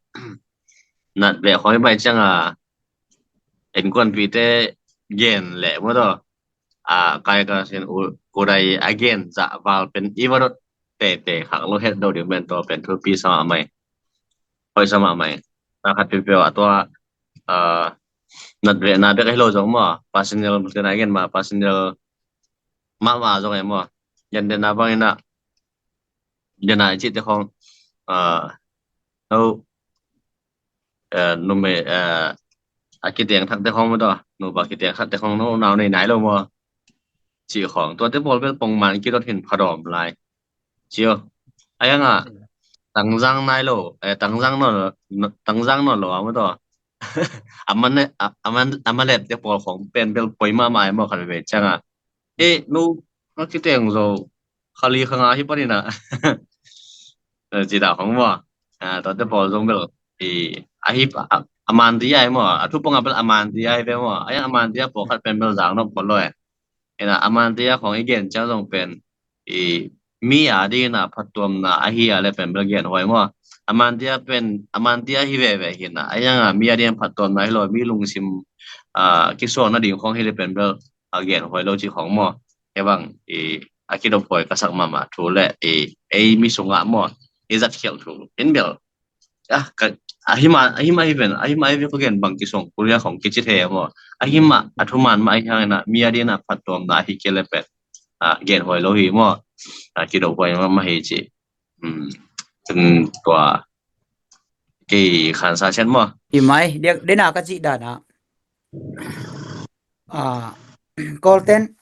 Nat ve hoi bai ciang a, en kuan pi te gen le mo to. A, kai ka sin u, u dai a gen za val pen i va dot te te khak lo het do ding pen to pen thupi sa ma mai. Hoi sa ma mai. Na khat pi pio a tua, a, nat ve na bek a hi lo zong maw, personal, tena gen ma personal mama zong e maw. Yan den na bang ina, yan a i cih te khong, a, no, a, nume, a, a kiteng thak te khong maw to, nupa kiteng thak te khong no nau nei nai lo maw. Cih khong, tuate pawl bel pongman kidot hin phadawm lai. Cio. A yang a, tangzang nai lo, eh, tangzang no, tangzang no lo, a maw to. A man, a, a man, a man lep te pawl khong pen bel poi mama e maw khat ve ciang a. E, nu, na kiteng zo, khali khanga hi panin a. Eh, ci da khong maw. A, tuate pawl zong bel, e, a hi, a, a man dia e maw. A thu pong a bel a man dia e ve maw. A yang a man dia pawl khat pen bel zang nok pawl lo e. Ina a man dia khong i gen ciang zong pen, i mi a dingin a phattuamna a hi a le pen bel gen huai maw. A man dia pen, a man dia hi veve hi na. A yang a mi a dingin phattuamna hi lo, mi lungsim, a, kisuakna ding khong hi le pen bel a gen huai lo ci khong maw. He bang, i, a kidop huai ka sak mama thu le, i, ei mi sungah maw. I zat khial thu. In bel, a, ka, a hima, a hima hi ven, a hima hi ven ko gen bang kisong, kulia khong kici the maw. A hima, a thuman ma a hi hang ina, mi a dingin a phattuamna a hi kei le pen. A, gen huai lo hi maw. A, kidop huai mama hi ci. Hmm. Tun tua kei khansa cian maw. I mai, dia, dia na ka ci dan a. A, Kawlten,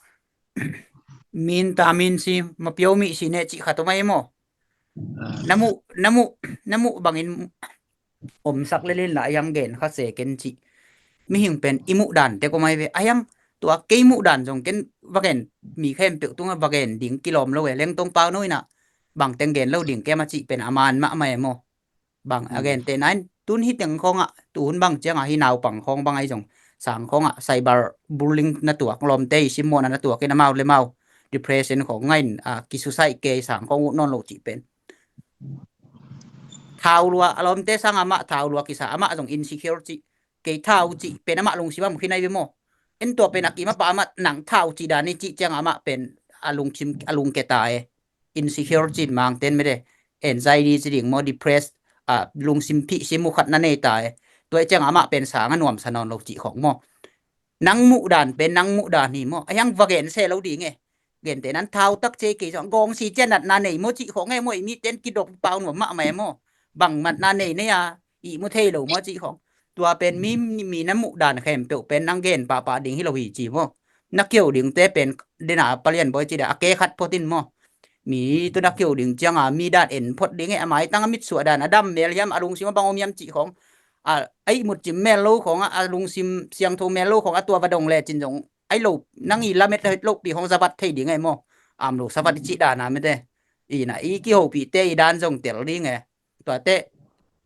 Min ta min si, ma piau mi si ne cih khat om ai maw? Na muh, na muh, na muh bangin omsak lel in la, a hiang gen kha se ken cih. Mihing pen i muh dan te ko mai ve. A hiang tua kei muh dan zong ken va gen, mi khempeuh tunga va gen ding kilawm lo e, Lengtong Pau no in a bang teng gen lo ding kem a cih pen a man mahmah e maw? Bang a gen te nain tun hi teng khawngah, tuhun bang ciangah hi naupang khawng bang ai zong sang khawngah cyber bullying na tuak, lawmte i simmawhna na tuak in amau le mau depression khawng ngain a kisuicide kei sang khawng uh nawn lo cih pen. Thau lua, a lawmte sang amah thau lua kisa, amah zong insecure cih, kei thau cih pen amah lungsim ah om khin ai ve maw? En tua pen a kim a pa amah nang thau cih dan i cih ciang amah pen a lungsim, a lungke ta e. Insecure cih mangten mede, anxiety ci ding maw, depressed, a lungsim phih sim uh khat na nei ta e. Tua i ciang amah pen sang a nuamsa nawn lo cih khawng maw? Nang muh dan pen nang muh dan hi maw? A hiang va gen se lo ding e. Gente nan thau tak cia kei zong gawng si cia natna nei maw cih khawng e maw? I miten kidop pau nuam mahmah e maw? Bang natna nei nei a, i mu thei lo maw cih khawng. Tua pen mi, mi na muh dan khempeuh pen nang gen pahpah ding hi lo hi ci maw? Na keu dingte pen dena palian bawi ci da a ke khat phot in maw? Mi tu na keu ding cianga mi dan en phot ding e, a maitang a mitsuah dan a dam mel hiam, a lungsim a bang om hiam cih khawng, a ihmut cim mel lo khawng, a lungsim siangtho mel lo khawng a tua va dong lecin zong ai lo, nang i lamet het lopi khawng zavat thei ding e maw? Am lo savat i cih dana mete. Ina i kihopihte i dan zong tel ding e. Tuate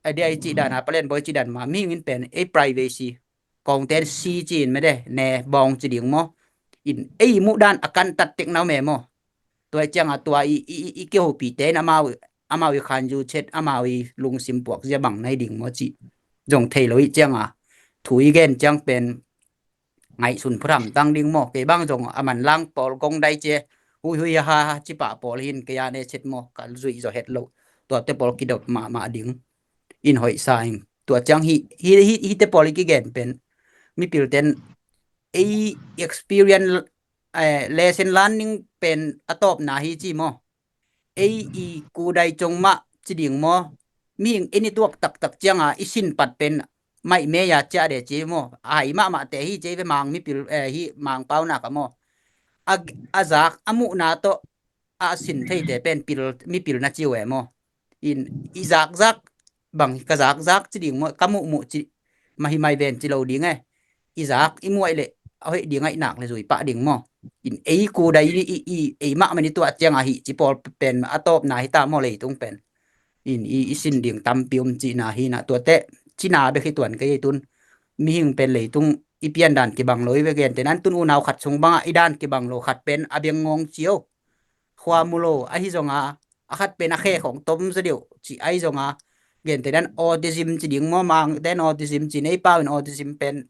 a dia i cih dana palen bawi cih dan ma mihing in pen ei privacy kawngten si ci in mete, ne bawng ci ding maw? In ei muh dan a kan tat tek nau me maw? Tua i cianga tua i, i, i, i kihopihte in amau, amau i khanzu chet, amau i lungsim puak zia bang nai ding maw cih zong thei lo i cianga thu i gen ciang pen ngaihsun phutham tang ding maw? Kei bang zong a manlang pawl gong dai cia, hui hui ha ha ci pah pawl hin kei a ne chet maw? Ka zuih zaw het lo. Tuate pawl kidop mahmah ding in hoih sa in. Tua ciang hi, hi, hi, hite pawl i kigen pen mipilten ei experience, eh, lesson learning pen a tawpna hi ci maw? Ei i kudai cong mah ci ding maw? Mihing ei ni tuak taktak cianga i sin pat pen maih meia ciah de ci maw? A hai mahmahte hi ci ve mang mipil, eh, hi mang paunak a maw? A, a zak a muhna tawh a sin theite pen pil, mipil na ci uh e maw? In i zakzak bang ka zakzak ci ding maw? Ka muhmuh ci mahi mai ven ci lo ding e. I zak i muaih le a hoih ding aih nak le zui pah ding maw? In ei kudai i, i, i ei mahmah ni tuah cianga hi ci pawl pen a tawpna hi ta maw leitung pen? In i, i sin ding tampi om cihna hi na, tuate cina bek hi tuan kei tun. Mihing pen leitung i pian dan kibang lo i ve, gentehna in tun unau khat sung banga i dan kibang lo khat pen a beng ngawng cio. Khua mu lo ahi zonga, a khat pen a khe khong tom zaw deuh ci ahi zonga, gentehna in autism ci ding maw, mangte in autism ci, nei pau in autism pen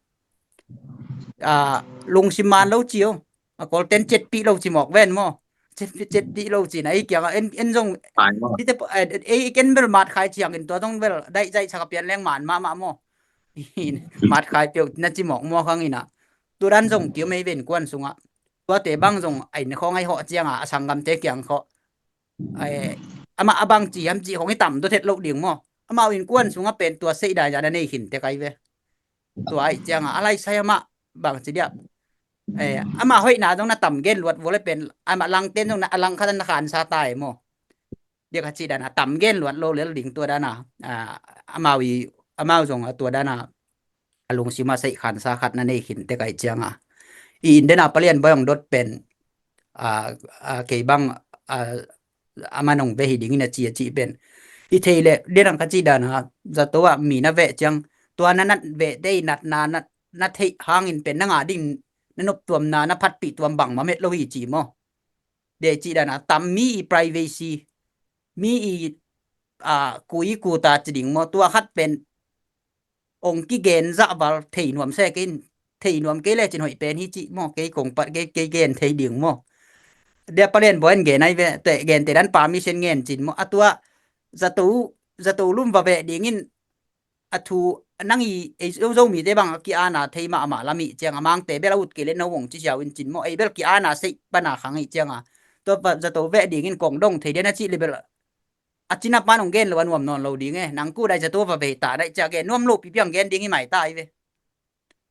a, lungsim man lo cio. A kawlten cetpih lo ci mawk ven maw? Cetpih, cetpih lo ci na ei kianga en, en zong. Pai maw? Ei ken bel matkhai ciangin tua zong bel daih zaih sak a pian leng man mahmah maw? Matkhai peuh na ci mawk maw khang ina. Tudan zong kiom ei ven kuan sunga. Tuate bang zong ai na khawng ai hawh cianga a sanggamte kiang khawh, ai, amah a bang ci hiam ci khawng i tam dot het loh ding maw? Amau in kuan sunga pen tua seih dai zah na nei khin te kai ve. Tua aih cianga a laisai amah bang ci diah, eh, amah hoihna zong na tam gen luat vua le pen amah langten zong na a lang khat na khansa ta e maw? Diak a cih dan a tam gen luat lo lel ding tua dana, a, amau i, amau zong a tua dana a lungsim a seih khansa khat na nei khin te kai cianga. I in dena palian bawi hong dot pen, a, a, kei bang, a, a man hong ve hi dingin a ci a cih pen. I thei le, denang ka cih dana, zato ah mi na veh ciang, tua na nat veh te i natna, na, na theih hangin pen, na ngah ding, na noptuamna, na phatpih tuam bang mamet lo hi ci maw? Dei cih dana, tam mi i privacy, mi i, a, kui kuta ci ding maw? Tua khat pen, ong kigen zah val thei nuam se kei in, thei nuam kei le cin hoih pen hi cih maw, kei kong pat kei, kei gen thei ding maw? Dia palen bawi in gen ai ve, te gen te dan permission ngen cin maw? A tua zato, zato lum va veh dingin a thu nang i ei zo, Zomite bang a ki-ana thei mahmah lam ih cianga mangte bel a ut kei le no vong ci siau in cin maw? Ei bel ki-ana seih pana khang ih cianga tua zato veh dingin kong dong thei dia na cih le bel a cina pan ong gen lo a nuam nawn lo ding e. Nang kudai zato va vei ta daih cia gen nuam lo pipiang gen ding i mai ta i ve.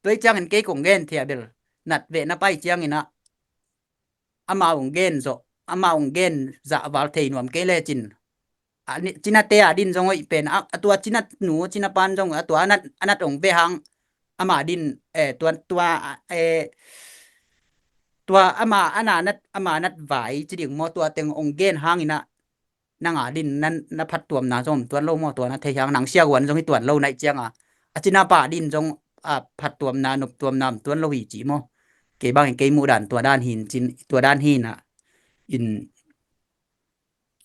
Tua i ciangin kei kong gen thei a bel nat veh na pai ciangin a ama hong gen zawh, ama hong gen zahval thei nuam kei lecin, a ni- cinate a din zong hoih pen, a, a tua cinat nu, cinat pan zong a tua a nat, a nat hong ve hang, ama din, eh, tua, tua, eh, tua ama, a na nat, ama nat vai ci ding maw, tua teng hong gen hangin ah, nang a din na, na phattuamna zong om tuan lo maw, tua na thei hang, nang siaguan zong hi tuan lo naih cianga, a cinapa din zong, a, phattuamna, noptuamna om tuan lo hi ci maw. Kei bangin kei muh dan tua dan hin cin, tua dan hinah, in,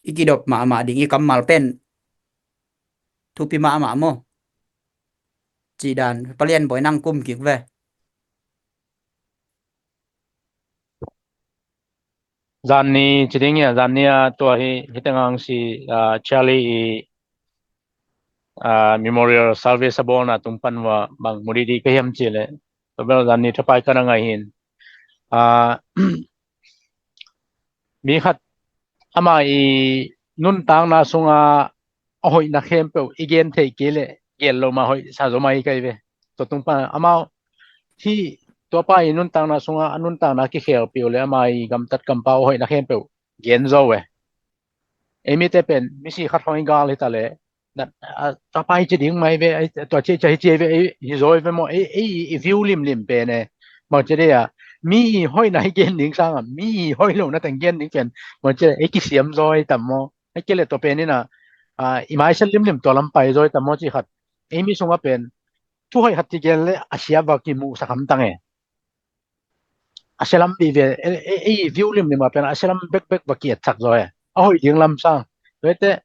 i kidop mahmah ding, i kammal pen thupi mahmah maw. Cih dan, Palian Bawi, nang kum kik ve. Zanni ci ding ia, zanni a tua hi, hi teng ang si, ah, Charlie i, ah, Memorial Service a bawlna tung pan va bang mu didi ka hiam ci le. Tua bel zanni thapai ka na ngai hin. Ah, mi khat ama i nuntakna sunga a hoihna khempeuh i gen theih kei le, gen lo ma hoih sa zaw mai kai ve. Tua tung pan amau hi, tuapa i nuntakna sunga a nuntakna kikhelpih uh le ama i gamtat kampau a hoihna khempeuh gen zo ve. Ei mite pen misi khat hong i gal hi ta le, na, a, tuapa i ci ding mai ve, ai, tua ci, ci, ci ve, ei, hi zaw ve maw, ei, ei, i view limlim pen e. Bang ci dei a, mi i hoihna i gen ding sanga, mi i hoih lo na teng gen ding pen, bang ci dei, ei kisiam zaw i tam maw. Ei kei le tua pen ina, a, i maisan limlim tua lam pai zaw i tam maw ci khat. Ei mi sunga pen, thu hoih khat ci gen le, a sia va kimuhsak hamtang e. A sia lam vive, e, e, e, view limlim a pen a sia lam bekbek va ki-etsak zaw e. A hoih ding lam sang. Tuate,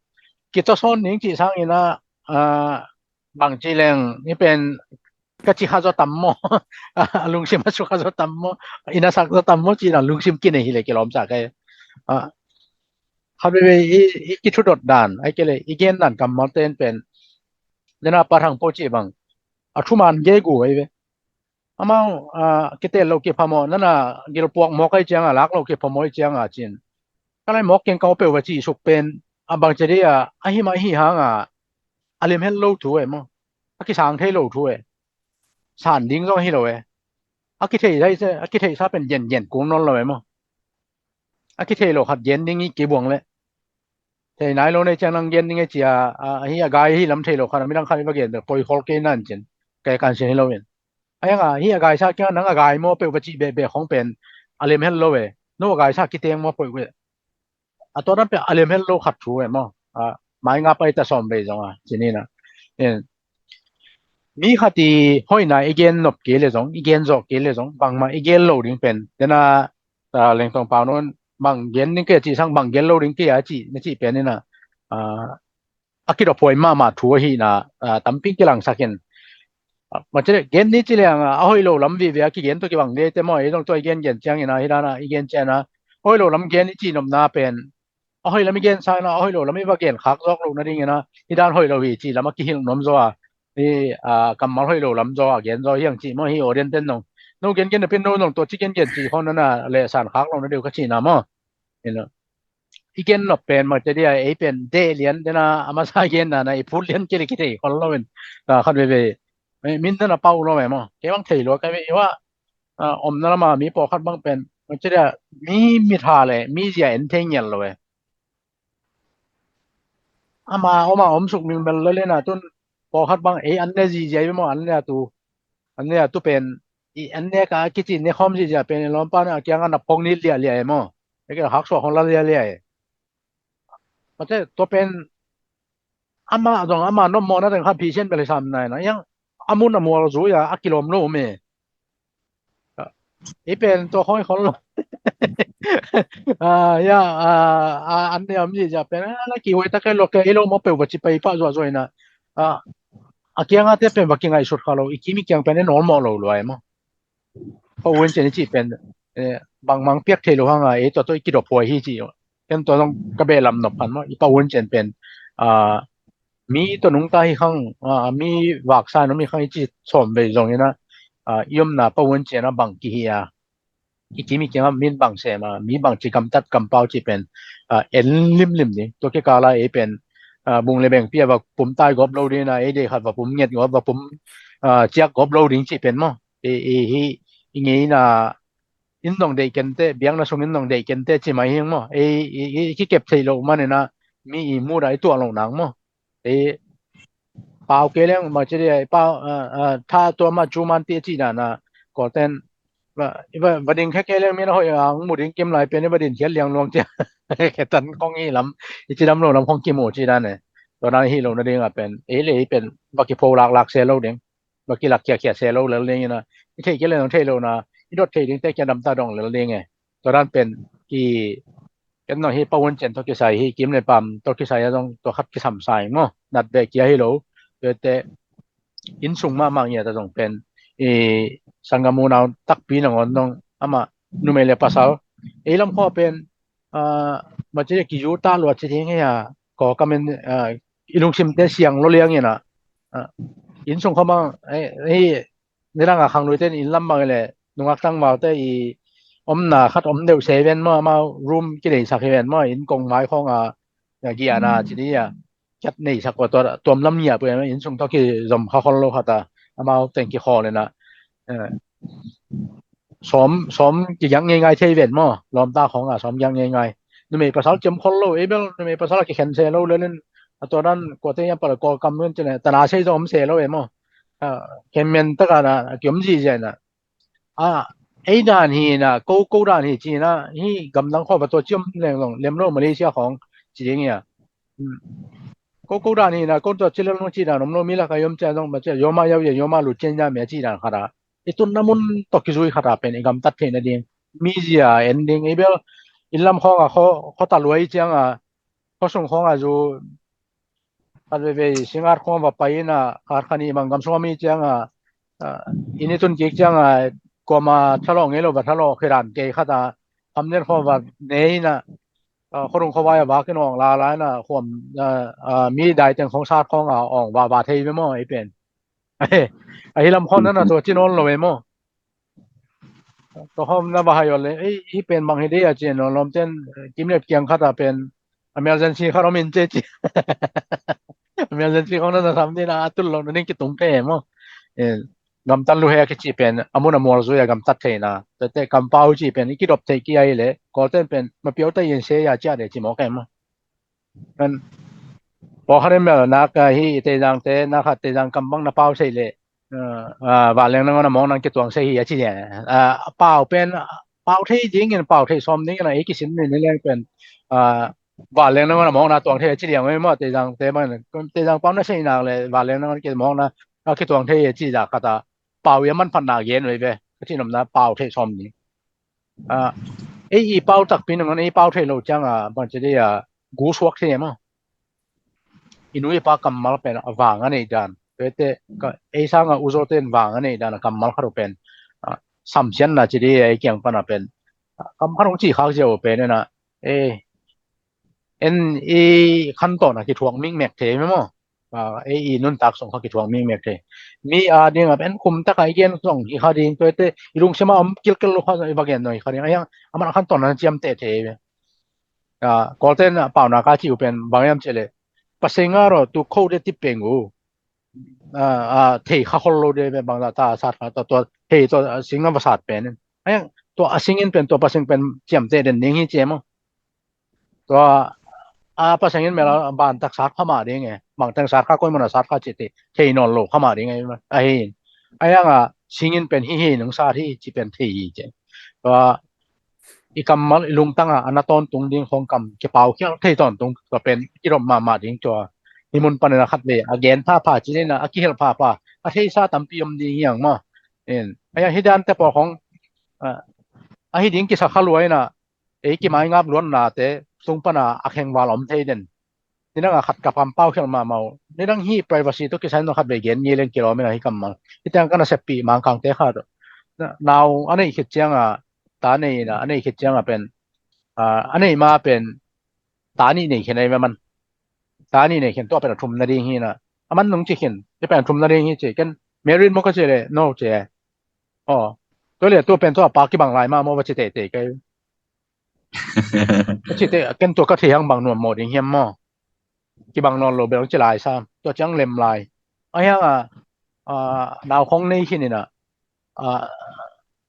kitawsawn ding cih sangin a, a, bang ci leng, ni pen ka ci kha zaw tam maw. A lungsim a su kha zaw tam maw. Ina sak zaw tam maw, ci na lungsim kinei hi le kilawmsak e. A, kha veve i, i kithudot dan, ai kei le, i gen dan kammal ten pen. Dena pa thang po ci bang. A thuman gei gu ai ve. Amau, a, kitel lo kiphamawh, nana gilpuak mawk ai cianga, lak lo kiphamawh ai cianga cin. Ka lai mawk keng kau peuh va cih suk pen, a bang ci dei a, a him a hi hanga, a limhel lo thu e maw. A kisang thei lo thu e. San ding zong hi lo e. A kithei sa, a kithei sa pen gen gen kung nawn lo e maw. A kithei lo khat gen ding i kibuang le. Thei nai lo nei ciang nang gen ding e cia, a, a hi a gai hi lam thei lo khat, a midang khat i va gen, poi khol kei nan cin. Kai kan sin hi lo in. A yang a, hi a gai sa kia nang a gai maw peuh va cih beh beh khong pen, a lem hel lo e. No a gai sa kiteng maw peuh ve. A tua dan pen a lem hel lo khat thu e maw. A, mai nga pai ta sawm vei zong a, cin ina. In, mi khat i hoihna i gen nop kei le zong, i gen zawh kei le zong, bangmah i gen lo ding pen. Dena, a, Lengtong Pau nun, bang gen ding kei a cih sang, bang gen lo ding kei a cih, na cih pen ina. A, a kidop huai mahmah thu ahihna, a, tampi kilangsak in. A, ma ci le, gen ni ci leng, a, a hoih lo lam vive a kigen tua kibang de te maw, ei zong tua i gen gen ciang ina, hi dana, i gen ciang ina, a hoih lo lam gen i cih nopna pen, a hoih lam i gen sa ina, a hoih lo lam i va gen khak zawk lo nading ina, hi dan hoih lo hi cih lam a kihilh nuam zaw a, i, a, kammal hoih lo lam zaw a gen zaw hiang cih maw hi, audience ten nong. No gen gen na pen no nong tua ci gen gen cih khon nana lehsan khak lo na deuh ka cihna maw. Ina. I gen nop pen mah te dia, ei pen deh lian dena, a masa gen nana i phut lian kei le kithei khol lo in. A, khat veve. Ei, min dena pau lo e maw. Kei bang thei lo ka ve i wa. A, omna lama mi pawlkhat bang pen. Mah te dia, mi mitha le, mi zia en thei ngial lo e. Ama, oma om suk mingmel lo le na tun. Pawlkhat bang, ei an ne zizia i ve maw, an ne a tu. An ne a tu pen. I an ne ka kici ne khawm zizia pen, i lawmpa na kianga na phong ni lialia e maw. Ei ke hak suak hong la lialia e. Mate, tua pen ama zong ama nopmawhna teng kha phisian bel hi sam nai na. Yang a mun a mual zui a, a kilawm lo me. I pen tua khoi khol lo. A, ya, a, a, an ne om zia pen, a, na kihuai ta kai lo ke, i lo maw peuh va ci pai pah zuah zuah ina. A, a kianga te pen va kingaihsut kha lo, i kim i kiang pen e nawlmawh lo luai maw. Pau Vun Cin i cih pen, eh, bangmang piak thei lo hanga, eh, tua tawh i kidop huai hi ci. Ken tua zong ka behlam nop phan maw, i Pau Vun Cin pen, ah, mi tawh nungta hi khang, ah, mi vaksa in om hi khang i ci sawm vei zong ina, ah, i omna Pau Vun Cin a bang kihi a, i kim i kiang a min bang sem a, mi bang ci gamtat kampau ci pen, ah, en limlim ni. Tua kikala ei pen, ah, bung le bengpi a va pum tai gawp lo ding ina, ei dei khat va pum nget gawp, va pum, ah, ciak gawp lo ding ci pen maw. I, i, hi, i ngeina, in dong deih kente, biakna sung in dong deih kente ci mai hing maw. Ei i kikep theih loh manin ah mi i mudah i tuah loh nang maw. Ei pau kei leng ma ci dia, pau tha tua ma cu man ti a ci dan ah Kawlten va ding khe kei leng mi na hoih ang mu ding kim lai pen i va din khiat liang luang cia. Khetan kong i lam i ci dam lo lam kong kimu ci dan e. Tua dan hi lo nading ah pen ei le ei pen va kipho laklak se lo ding, va kilak khiakhia se lo lel ding ina, i theih kei le nong thei lo na, i dot thei dingte kia damta dong lel ding e. Tua dan pen ki ken nong hi pau hun cen tawh kisai hi, kim le pam tawh kisai a zong tua khat kisam sai maw, nat beh kia hi lo. Tuate inn sung mahmah ngiat a zong pen i sangam unau takpi nangawn zong amah numei le pasal ei lam khua pen ma ci le kiyu ta lua ci ding hei a, kawkamin i lungsimte siang lo liang ina, inn sung khua mang hi. Nidang a khangluite in lam mang le nungak tangvalte i omna khat om deuh se ven maw, amau room kineisak hi ven maw, inn kong mai khawng a giana ci ding a kiat neisak kua tua tuam lam ngiah pui inn sung tawh kizom kha khol lo khat a amau teng kikhawl ina sawm sawm kigiak ngeingai thei ven maw, lawmta khawng a sawm giak ngeingai. Numei pasal ciam khol lo, ei bel numei pasal a kikhen se lo lelin a tua dan kuate iam pala Kawlkam nun cina tana sei zong om se lo e maw. Khenmen taka na a kiom zizia ina a ei dan hi na ko ko dan hi ci na hi gamdang khawh va tua ciam leng zong lem lo Malaysia khawng ci ding ia. Ko ko dan hi na ko tua ci lel nung ci dan om lo mi lak a yom cia zong ma cia yoma yau ia yoma lu cian ya mia ci dan khat a i tun na mun tawh kizui khat a pen i gamtat theih nading mizia en ding i bel inn lam khawng a khaw ta luai ciang a khaw sung khawng a zu khat veivei singat khawng va pai ina khat khan i mang gam sung a mi ciang a inn i tun kik ciang a kuama thalawh ngei lo va thalawh khidan kei khat a hamnen khawng va nei ina khuadung khuavai a vak in awng lala ina khuam mi daiteng khawng sat khawng a awng vava thei ve maw ei pen. Ahi lam khawng nana tua ci nawn lo e maw. Tua khawng na va hai aw le ei hi pen bang hi dei a ci nawn lawmten kimlep kiang khat a pen emergency khat om in ce ci. Emergency khawng nana sam dina a tul lo na ning kitung thei e maw. Gamtat lu he a kici pen a mun a mual zui a gamtat theina tete kampau ci pen i kidop thei ki ahi le Kawlten pen mapiau ta in se ya cia de ci mawk e maw. Kan pawkhat in mel nak hi i Teizangte nak khat Teizang kam bang na pau sei le vanleng nangawn a mawk nang kituang sei hi a ci lian. Pau pen pau thei dingin pau thei sawm dingin a ei kisin ni ni leng pen vanleng nangawn a mawk na tuang thei a ci lian maw Teizangte bang Teizang pau na sei nak le vanleng nangawn kimawk na kituang thei a ci zak khat a pau i a manphatna gen ve ve ka ci nomna pau thei sawm ding. Ei i pau takpi nangawn ei pau thei lo ciang a bang ci dei a gu suak thei maw. I nu i pa kammal pen a vang a neih dan tuate ei sanga uzote in vang a neih dan a kammal khat uh pen samsiatna ci dei a ei kiang pana pen kam khat hong ci khak zia uh pen ena ei en i khan tawna kithuak mikmek thei maw. Ei i nuntak sung kha kithuak mikmek thei mi a ding a pen khum taka i gen sung hi kha ding tuate i lungsima om kilkel lo kha i va gen no hi kha ding a hiang a man a khan tawna ciamteh thei. Kawlten a paunak a ci uh pen bang hiam ci le pasing a raw tu kho de tip peng uh thei kha khol lo de bang ta sat kha tua thei tua sing a va sat pen a hiang tua a singin pen tua pasing pen ciamteh den ding hi ci maw. Tua a pasangin mel a ban tak sat kha mah ding e bangteng sat kha koi muna sat kha ci ti thei nawn lo kha mah ding e. Ahi a hiang a singin pen hi hi nung sat hi ci pen thei hi ci. Tua i kammal i lungtang a na tawntung ding khawng kam kipau khial thei tawntung tua pen i dom mahmah ding tua hi mun panin a khat ve a gen phapha ci nina a kihel phapha a theisa tampi om ding hiang maw. A hiang hi dan te pawl khawng a hi ding kisa kha luai na ei kimaingap luatnate tung pana a khengval om thei den. Nidang a khat ka pampau khial mahmah uh nidang hi privacy tawh kisai na khat bei gen ngei leng kilawm ina hi kammal hi tiang kana seppih mangkangte khat nau a neih khit cianga ta nei ina a neih khit cianga pen a neih ma pen ta nih nei khin ei ve man. Ta nih nei khin tua pen a thum nading hi ina a man nung ci khin hi pen a thum nading hi ci ken married maw ka ci le no ci e. Aw tua le tua pen tua pa kibang lai ma maw va ci teitei kai. Ka cihte ken tua ka thei hang bang nuam maw ding hiam maw? Kibang nawn lo bel ci lai sa tua ciang lem lai. A hiang a nau khong nei khin ina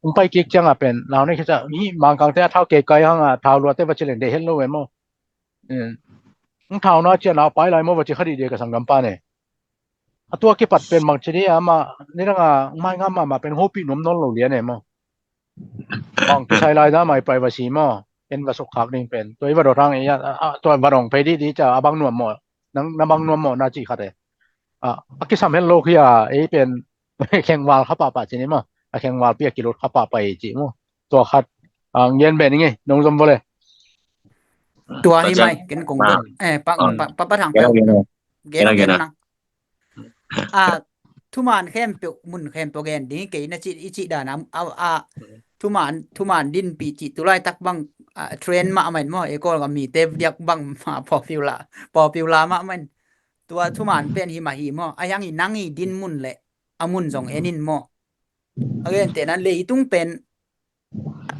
Hong pai kik ciangah pen nau nei khit ciah hih Mangkangte a thau kei kai hangah thau luate va ci leng deih het lo e maw. Hong thau na ciah nau pai lai maw va ci kha dih dih ka sanggampa ne. A tua kipat pen bang ci dih amah nidangah hong mai ngam mahmah pen hopih nuam nawn lo lian e maw. Bang kisai lai dah mai privacy maw. En va sukkhak ding pen tua i va dot hang e a tua va dong phei dih dih ciah a bang nuam maw. Nang na bang nuam maw na cih khat e. A kisam het lo khi a ei pen khengval kha pahpah ci ni maw. A khengvalpi a kilut kha pahpah ei ci maw. Tua khat a ngen ben ing ei nong zom vole. Tua hi mai ken kong gen. Eh, pa pa pa thang pa. Gen gen nang. A thuman khempeuh mun khempeuh gen ding kei na cih i cih dan a a thuman thuman dinpih cih tu laitak bang trend mah main maw. Ekol ka mite diak bang ma popular popular mah main. Tua thuman pen hi mah hi maw. A hiang i nang i din mun le a mun zong en in maw. A gente nan leitung pen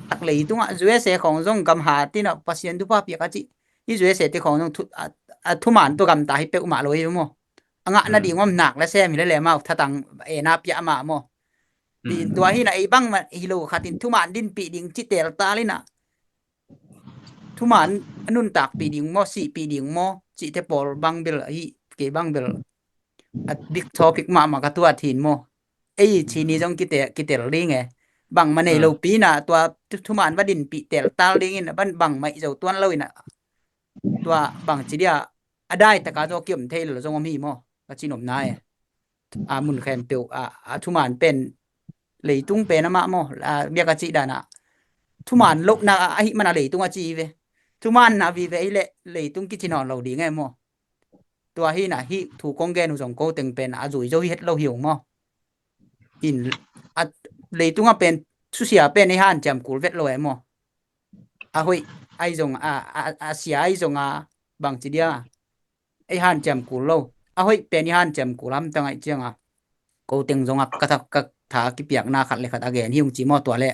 tak leitungah U S A khawng zong gam ha tinah Pasian thupha piak a cih hi. U S A te khawng zong a thuman tua gamta hi peuhmah lo hi maw. A ngah nading om nak le sem hi le le mau thatang ena piah mah maw. Tua hinah ei bang mah hi lo khatin thuman dinpih ding ci teltal inah thuman a nuntakpih ding maw sihpih ding maw cihte pawl bang bel ahi kei bang bel a big topic mahmah ka tuat hin maw. Ei cini zong kitel ding e. Bangmah nei lopi inah tua thuman va dinpih teltal dingin bangmah i zo tuan lo inah tua bang ci dia a daitaka zaw kiom thei lo zong om hi maw. Ka cinopna e. A mun khempeuh a thuman pen leitung pen amah maw. Biak a cih danah thuman lohna ahi mana leitung a ci hi ve. Thuman na vive ahi leh leitung kici nawn lo ding e maw. Tua hinah hih thu kong gen uh zong ko teng pen a zui zo hi het lo hi ung maw. In a leitung a pen susia pen ei hanciam kul vet lo e maw. A hoih ai zong a a sia ai zong a bang ci dia ei hanciam kul lo. A hoih pen i hanciam kul hamtang aih cianga ko teng zong a ka tha kipiakna khat le khat a gen hi ung ci maw. Tua le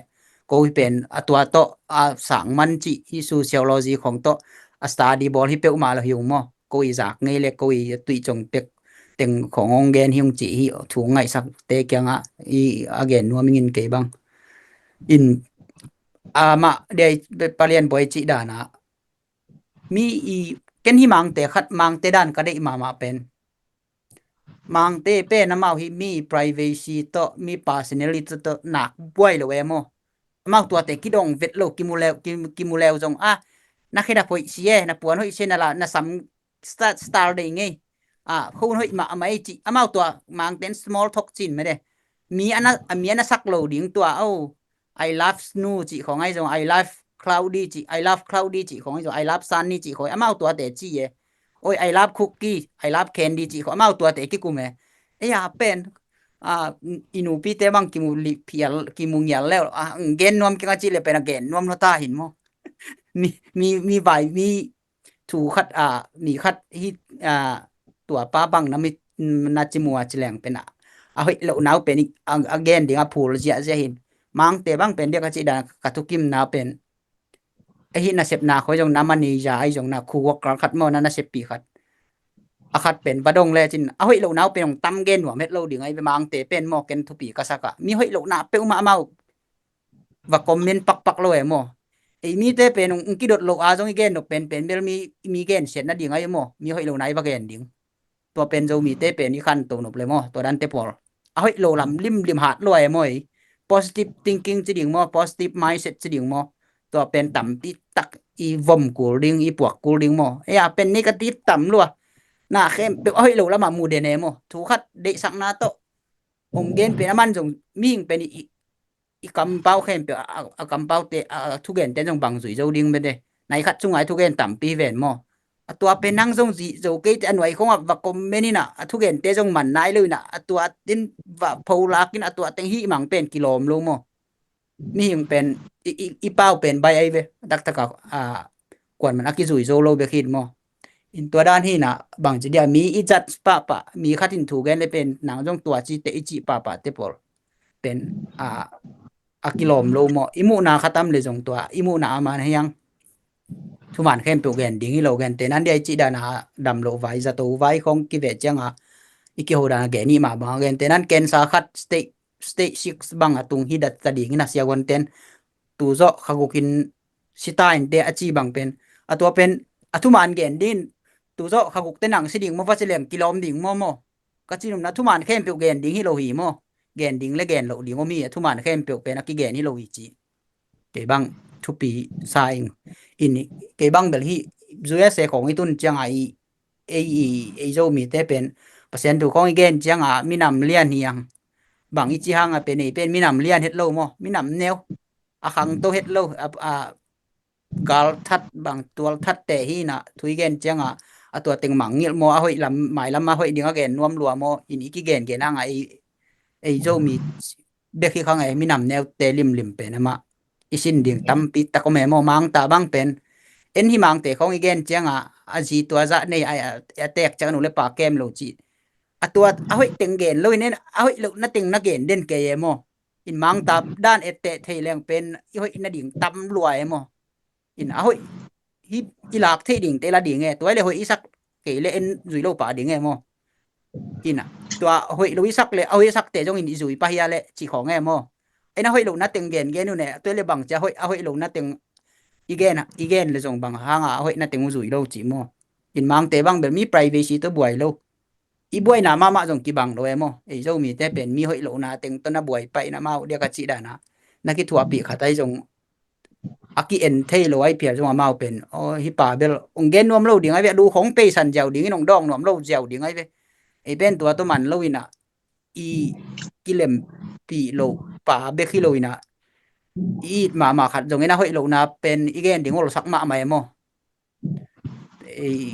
ko hi pen a tua tawh a sang man cih hi sociology khong tawh a study bawl hi peuhmah lo hi ung maw. Ko i zak ngei le ko i tuih cong pek teng khong hong gen hi ung cih hi thu ngaihsakte kiangah i a gen nuam ingin kei bang. In amah dei palian buai cih danah mi i ken hi mangte khat mangte dan ka deih mahmah pen mangte pen amau hi mi privacy tawh mi personality tawh nak buai lo e maw. Amau tuate kidong vet lo kimu leu zong a na khedap hoih si e na puan hoih si e na la na sam style dei ngei. A khon hoih mahmah ei cih amau tua mangten small talk cin mede. Mi ana mi ana sak lo ding tua o. I love snow cih khong ai zong I love cloudy cih I love cloudy cih khong ai zong I love sunny cih khong amau tuate ci e. Oi I love cookie I love candy cih khong amau tuate kikum e. Ei a pen a i nupite bang kimu liphial kimu ngial leu a gen nuam kinga cih le pen a gen nuam lo ta hin maw. Mi mi mi vai mi thu khat a mi khat hi a tua pa bang na mit na ci mua ci leng pen a a hoih loh nau pen a gen ding a phul ziahziah hin. Mangte bang pen biak a cih dan ka thukim na pen ahi nasepna khoi zong na manager ai zong na khu worker khat maw na naseppi khat a khat pen va dong le cin a hoih loh nau pen hong tam gen nuam het lo ding ai ve. Mangte pen maw ken thupi ka sak a mi hoih loh na peuhmah amau va comment pakpak lo e maw. Ei mite pen hong kidot lo a zong i gen nop pen pen bel mi mi gen siat nading ai maw mi hoih lo na i va gen ding. Tua pen Zomite pen i khanto nop le maw tua dante pawl a hoih lo lam limlim hat lo e maw. Positive thinking ci ding maw positive mindset ci ding maw. Tua pen tampi tak i vom kul ding i puak kul ding maw. Ei a pen negative tam lua na khempeuh a hoih lo lamah mu den e maw. Thu khat deihsakna tawh hong gen pen a man zong mihing pen i i kampau khempeuh a kampaute a thugente zong bang zui zo ding mede. Nai khat sungai thugen tampi ven maw. A tua pen nang zong zih zo keite a nuai khongah va comment inah a thugente zong man nai lo inah a tua tin va pholak in a tua teng hih mang pen kilawm lo maw. Mihing pen i pau pen bai ai ve. Daktaka kuan man a kizui zo lo bek hin maw. In tua dan hinah bangci dia mi i judge pahpah mi khat in thugen le pen nang zong tua cite i cih pahpahte pawl pen a a kilawm lo maw. I muhna khatam le zong tua i muhna a man hiang thuman khempeuh gen ding hi lo. Gente nan dia i cih dana dam lo vai zato vai khong kive cianga i kiho dana gen i mah banga gente nan cancer khat stage stage six bang a tung hi dat ta ding in a siavuanten tu zawh kha gukin sita in te a ci bang pen a tua pen a thuman gen din tu zawh kha guk te nang si ding maw va ci lem kilawm ding maw maw ka ci num na thuman khempeuh gen ding hi lo hi maw gen ding le gen loh ding om hi a thuman khempeuh pen a kigen hi lo hi ci. Kei bang thupi sa ing in kei bang bel hi U S A khong i tun cianga i ei i ei Zomite pen Pasian thu khong i gen cianga minam lian hiang bang i ci hanga pen ei pen minam lian het lo maw minam neu a khangto het lo a, a gal that bang tual that te hi na thu i gen cianga a tua teng mang ngilh maw a hoih lam mai lam a hoih ding a gen nuam lua maw in i kigen gen hanga ei ei Zomi bek hi khang ei minam neute limlim pen ama i sin ding tampi tak om e maw mangta bang pen en hi mangte khong i gen cianga a zi tua zah nei a a tek ciang nu le pa kem lo ci a tua a hoih teng gen lo in en a hoih lo na teng na gen den kei e maw in mangta dan et teh thei leng pen i hoih na ding tam lua e maw in a hoih hi i lak thei ding te la ding e tua le hoih i sak kei le en zui lo pa ding e maw in a tua hoih lo i sak le a hoih i sak te zong in i zui pa hia le ci khong e maw en a hoih lo na teng gen gen u ne tua le bang cia hoih a hoih lo na teng i gen i gen le zong bang hanga a hoih na teng u zui lo ci maw in mangte bang bel mi privacy to buai lo i buaina mahmah zong kibang lo e maw ei Zomite pen mi hoih lo na teng to na buai paina mau dia ka ci dana na kithuahpih khat ai zong a ki en thei lo ai phial zong amau pen aw hi pa bel ong gen nuam lo ding ai ve a du khong peisan ziau ding in ong dawng nuam lo ziau ding ai ve ei pen tua to man lo ina i kilempi lo pa bek hi lo ina i it mahmah khat zong ina hoih lo na pen i gen ding olsak mahmah e maw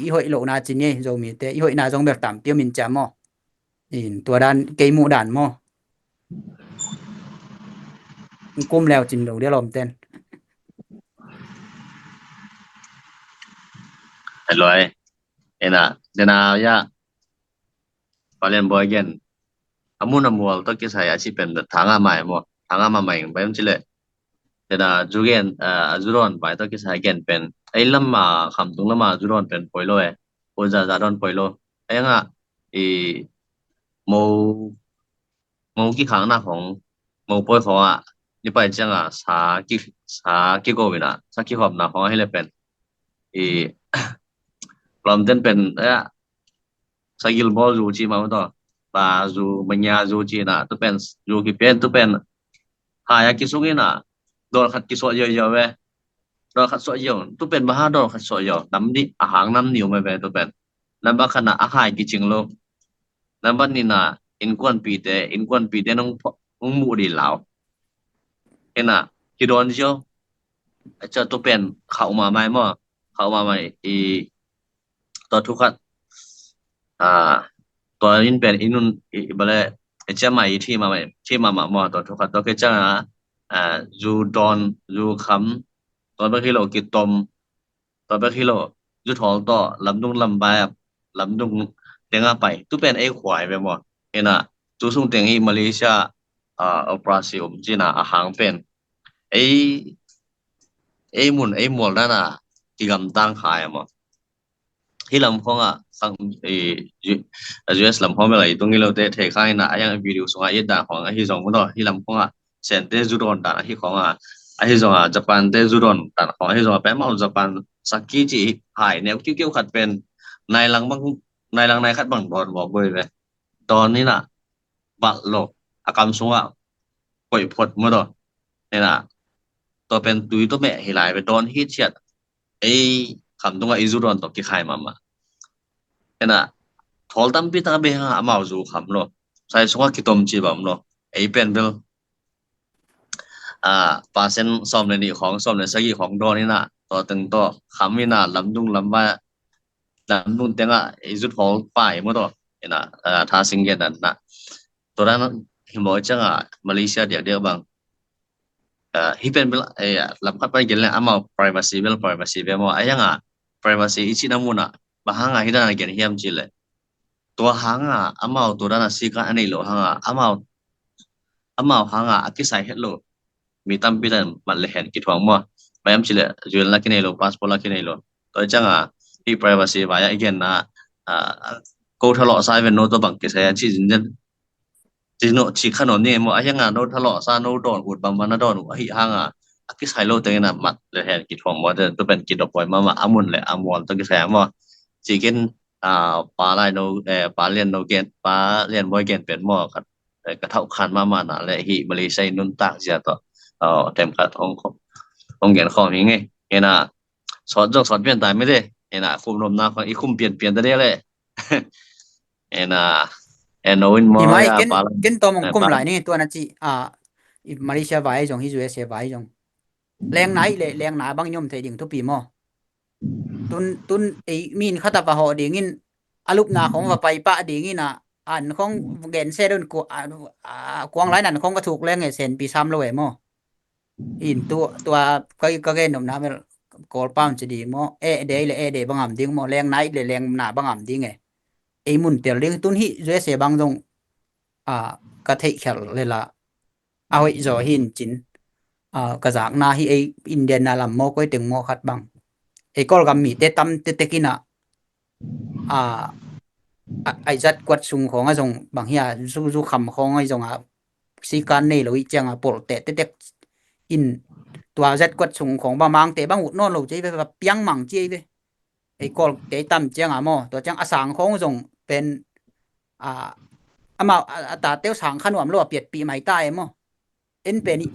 i hoih lo na ci ni Zomite i hoih na zong bel tampi om in cia maw in tua dan kei muh dan maw kum leu cin lo dia lawmten. Hello ai ena dena ya palen boy gen amun amual to kisai a ci pen thanga mai maw thanga mamai bai om ci le dena zu gen a zu don bai to kisai gen pen ei lam ma kham tung lam ma zu don pen poi lo e ko za za don poi lo ei nga i mo mo ki khang na khong mo poi khong a ni pai ciang a sa ki sa ki go wina sa ki hop na khong a hi le pen i lawmten pen a sagil bawl zu ci ma to ba zu manya zu ci na tu pen zu ki pen tu pen hai a ki sung ina dol khat ki so yo yo we dol khat so yo tu pen ba ha dol khat so yo nam di a hang nam niu me we tu pen nam ba khat na a hai ki cing lo nam ba ni na in kuan pi te in kuan pi te nong nong mu di lau ina ki don zio a cha tu pen khau ma mai mo khau ma mai i tua thu khat a tua in pen inun i bale i cia mai i thi ma mai thi ma ma mo tua thu khat tua ke chang a a zu don zu kham tua bek hi lo ki tom tua bek hi lo zu thol to lamdung lambai lamdung tenga pai tu pen ei khuai ve mo ina tu sung teng i Malaysia a operasi um cina a hang pen ei ei mun ei mual dana ki gam tang khai mo hi lam khong a sang i U S lam khong bela i tung i lo te thei khai na a yang video sunga i dan khong a hi zong mo hi lam khong a sen te zu don dan a hi khong a a hi zong a Japan te zu don dan khong a hi zong a pen mau Japan saki ci hai neu kiu kiu khat pen nai lang bang nai lang nai khat bang don mo boi ve don ni na bal lo a kam sunga koi phot mo do ina to pen tui to me hi lai ve don hi chiat ei kham tunga i zu don to ki khai mama ina thol tampi ta be ha amau zu kham lo sai sunga ki tom ci bam lo ei pen bel a pasen som le ni khong som le sagi khong don ina to teng to kham ina lamdung lamba lamdung tenga i zu thol pai mo do ina tha sing gen na to dan hi mo chang a Malaysia dia dia bang hi pen bel lam khat pai gen le amau privacy bel privacy be mo a yang a privacy i ci na muna ba hanga hi dan gen hiam ci le tua hanga amau tua dana sika anei lo hanga amau amau hanga a kisai het lo mi tampi dan mat le hen kithuang mo bai am ci le zuel la kinei lo passport la kinei lo tua changa hi privacy ba ya igen na ko thalo sai ven no to bang kisai a ci zin zen ci no, ci kha no ni maw, a hiang a no thalawhsa no dawn ut bang bang na dawn uh ahi hang a, a kisai lo teng in a mat le hen kithuam maw, te tu pen kidop huai mahmah, a mun le a mual tawh kisai a maw. Cikin, a, pa lai no, eh, pa lian no gen, pa lian bawi gen pen maw, ka, eh, ka thauh khan mahmah na le hi Malaysia i nuntak zia tawh, a, tem khat hong, hong gen khawm hi ngei. Ena, sawt zong sawt pian tai mite. Ena, khum nomna khawng i khum pian pian ta dia le. Ena, eno in maw, mai ya, ken, pa lai. Ken tawm hong, eh, kum pa lai ni, tua na ci, a, i Malaysia vai zong, hi U S A vai zong. Leng nai le, leng na bang i om thei ding thupi maw. Tun, tun, ei, min khat a va hawh dingin, a lupna khawng va pai pah dingin a, an khawng gen se dun ku-, a, a, kuang lai nan khawng va thuk leng e sen pi sam lo e maw. In tu, tua, ka, ka gen nopna mel, Kawl pam ci ding maw, eh, dei le, eh, dei bang am ding maw, leng nai le, leng na bang am ding e. Ei mun tel ding, tun hi, U S A bang zong, a, ka theih khial le la, a hoih zaw hi in cin, a, ka zakna hi ei Indian na lam maw, koi teng maw khat bang. Ei Kawlgam mite tam tetek in a, a, a, ai zat kuat sung khawng a zong bang hi a, zu, zu kham khawng a zong a, sikan nei lo i ciang a, polh teh tetek in, tua zat kuat sung khawng ba mangte bang ut nawn lo ci ei ve, ba piang mang ci ei ve. Ei Kawl te tam ciang a maw, tua ciang a sang khawng zong pen, a, amau, a, a tate uh sang kha nuam lo a piatpih mai ta e maw. En pen i,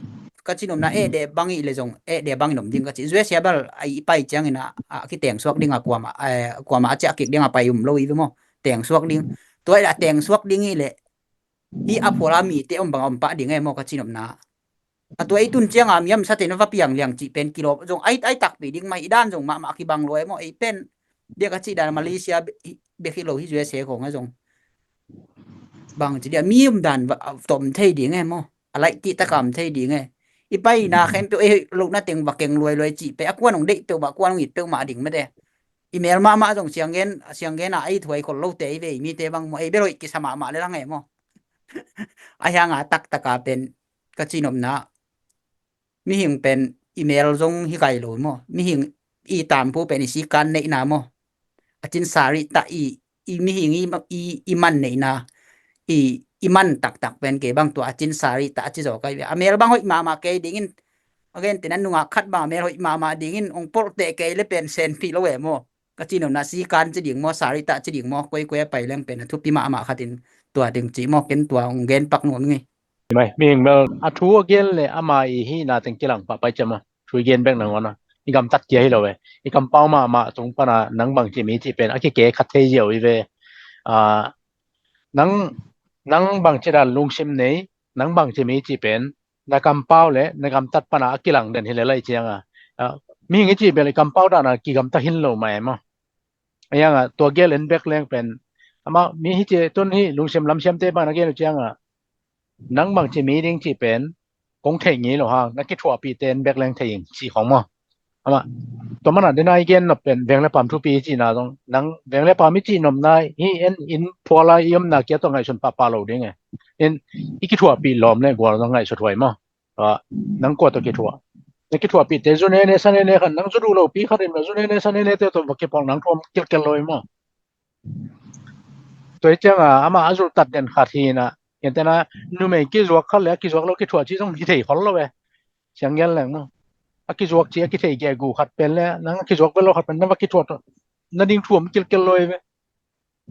ka ci nopna eh deh bang i le zong, eh deh bang i nom ding ka ci. U S A bel a i pai ciangin a, a kiteng suak ding a kuama, eh, kuama a ciah kik ding a pai um lo i ve maw. Teng suak ding. Tua i le a teng suak ding i le, hi a phual a mite om bang a om pah ding e maw ka ci nopna. A tua i tun ciang a mi am sa te na va piang liang cih pen kilawp zong ai, ai takpi ding mah i dan zong mahmah kibang lo e maw. Ei pen, dia ka ci dan Malaysia be-, bek hi lo hi U S A khawng a zong. Bang ci dia mi um dan va, a, tom thei ding e maw. A laih kih taka om thei ding e. I pai na khempeuh ei lo na teng va keng luai luai cih pe. A kuan hong deih peuh mah, kuan hong it peuh mah ding mate. I mel mahmah zong sianggen, sianggen a ei thuai khol lo te i ve i mite bang maw. Ei bel hoih kisa mahmah le lang e maw. A hiang a taktaka pen ka ci nopna. Mihing pen i mel zong hi kai lo maw. Mihing i tampu pen i sikan neihna maw. A cin sari ta i, i mihing i, i, i man neihna. I, i man taktak pen kei bang tua a cin sari ta a ci zaw kai ve. A mel bang hoih mahmah kei dingin. A gen te nan nungak khat bang a mel hoih mahmah dingin. Ong polh teh kei le pen sen pi lo e maw. Ka ci nopna sikan ci ding maw, sari ta ci ding maw, koi koi a pai leng pen a thupi mahmah khat in tua ding ci maw, ken tua ong gen pak nuam ngei. Mai, mihing bel a thu a gen le ama i hihna teng kilang pah pai ciam a. Thu i gen bek nangawn a. I gamtat kia hi lo ve. I kampau mahmah tung pana nang bang ci mi ci pen a kike khat thei ziau i ve. A, nang, nang bang ci dan lungsim nei, nang bang ci mi ci pen na kampau le na gamtat pana a kilang den hi le lai ciang a. A, mihing i ci bel i kampau dan a kigamtat hin lo mai maw. A hiang a tua gel en bek leng pen. Ama mi hi ci tun hi lungsim lamsiam te bang na gel ciang a. Nang bang ci mi ding ci pen kong thei ngei lo hang, na kithuahpih te en bek leng thei ing ci khong maw. Ama, tua mana dena i gen nop pen veng le pam thupi i cihna zong, nang veng le pam i cih nopna hi en in phuala i omna kia tua ngaihsun pahpah lo ding e. In i kithuahpih lawm le gual zong ngaihsut huai maw. Tua, nang kua tua kithuah. Na kithuahpih te zu nene sa nene khan, nang zu duh lo pi khat in zu nene sa nene te tua va kipawl nang thuam kilkel lo i maw. Tua i ciang a, ama a zulhtat den khat hi na, en tena, numei kizuak khat le a kizuak lo kithuah ci zong hi thei khol lo e. Siang gen leng maw. A kizuak ci a kithei gegu khat pen le, nang a kizuak vel lo khat pen, na va kithuah tua. Na ding thuam kilkel lo e ve.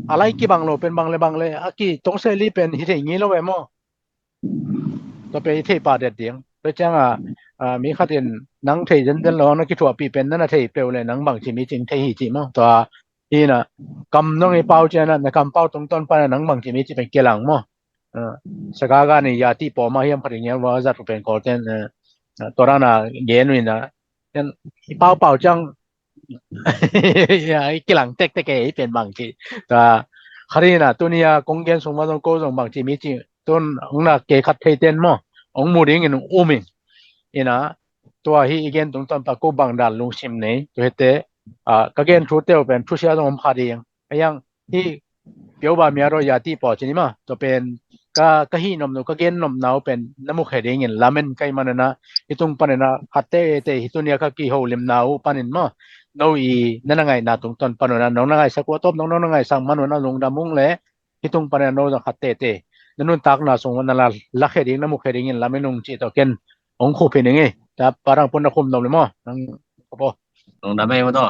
A lai kibang lo pen bang le bang le, a kitong seli pen hi thei ngei lo e maw. Tua pen hi thei pah det ding. Tua ciang a, a, mi khat in nang thei zenzen lo, na kithuahpih pen, na na thei peuh le, nang bang ci mi cing thei hi ci maw. Tua, hi na, kam nong i pau ciang a, na kampau tungtawn pana, nang bang ci mi ci pen kilang maw. A, sagaga ni ya ti pawma hiam khat i ngial vua zat pen kawlten, a, a, tua dana gen uh ina. Ken i paupau ciang, ya, i kilang tektek e, i pen bang ci. Ta, kharina, tunia kong gen sung ma zong ko zong bang ci mi ci. Tun, ong na ke khat thei ten maw. Ong mu ding in um in. Ina, tua hi i gen tung ton pa ko bang dan lungsim nei. Tua hete, a, ka gen thu teu pen, thusia zong om kha ding. A yang, hi pioba mia ro ya ti paw cini ma. Tua pen ka, ka hi nom no, ka gen nom nau pen na muk he ding in lamen kai manana, hi tung panana, khat te te, hi tunia ka kiho lim nau panin ma. No i na na ngai na tung ton panana, no na ngai sa kua top, no, no na ngai sang manana lungdam ung le, hi tung panana no zong khat te te. na nuntakna sung na la, lakhia ding, na mukhia dingin lamen ung cih tawh ken hong khuphin ing ei. Ta Pa Thang Pun, na khum nuam le maw? Nang ko po. Lungdam ei maw taw.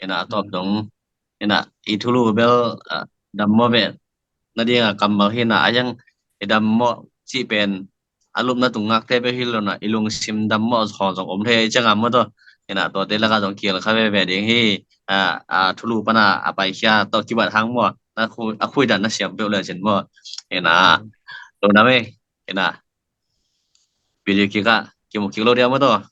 Ina a tawp dong, ina i thulu bel, ah, dam mawh ve. Na dinga kammal hi na, a yang i dam mawh cih pen a lupna tung ngakte bek hi lo na, i lungsim dam mawh khawng zong om thei i cianga maw taw. Ina tuate laka zong kil kha veve ding hi. A, a thulu pana a paikhia tawh kibat hang maw, na khu, a khuidan na siam peuh le cin maw. Ina lungdam ei. Ina video kikah kimu kik lo dia maw taw.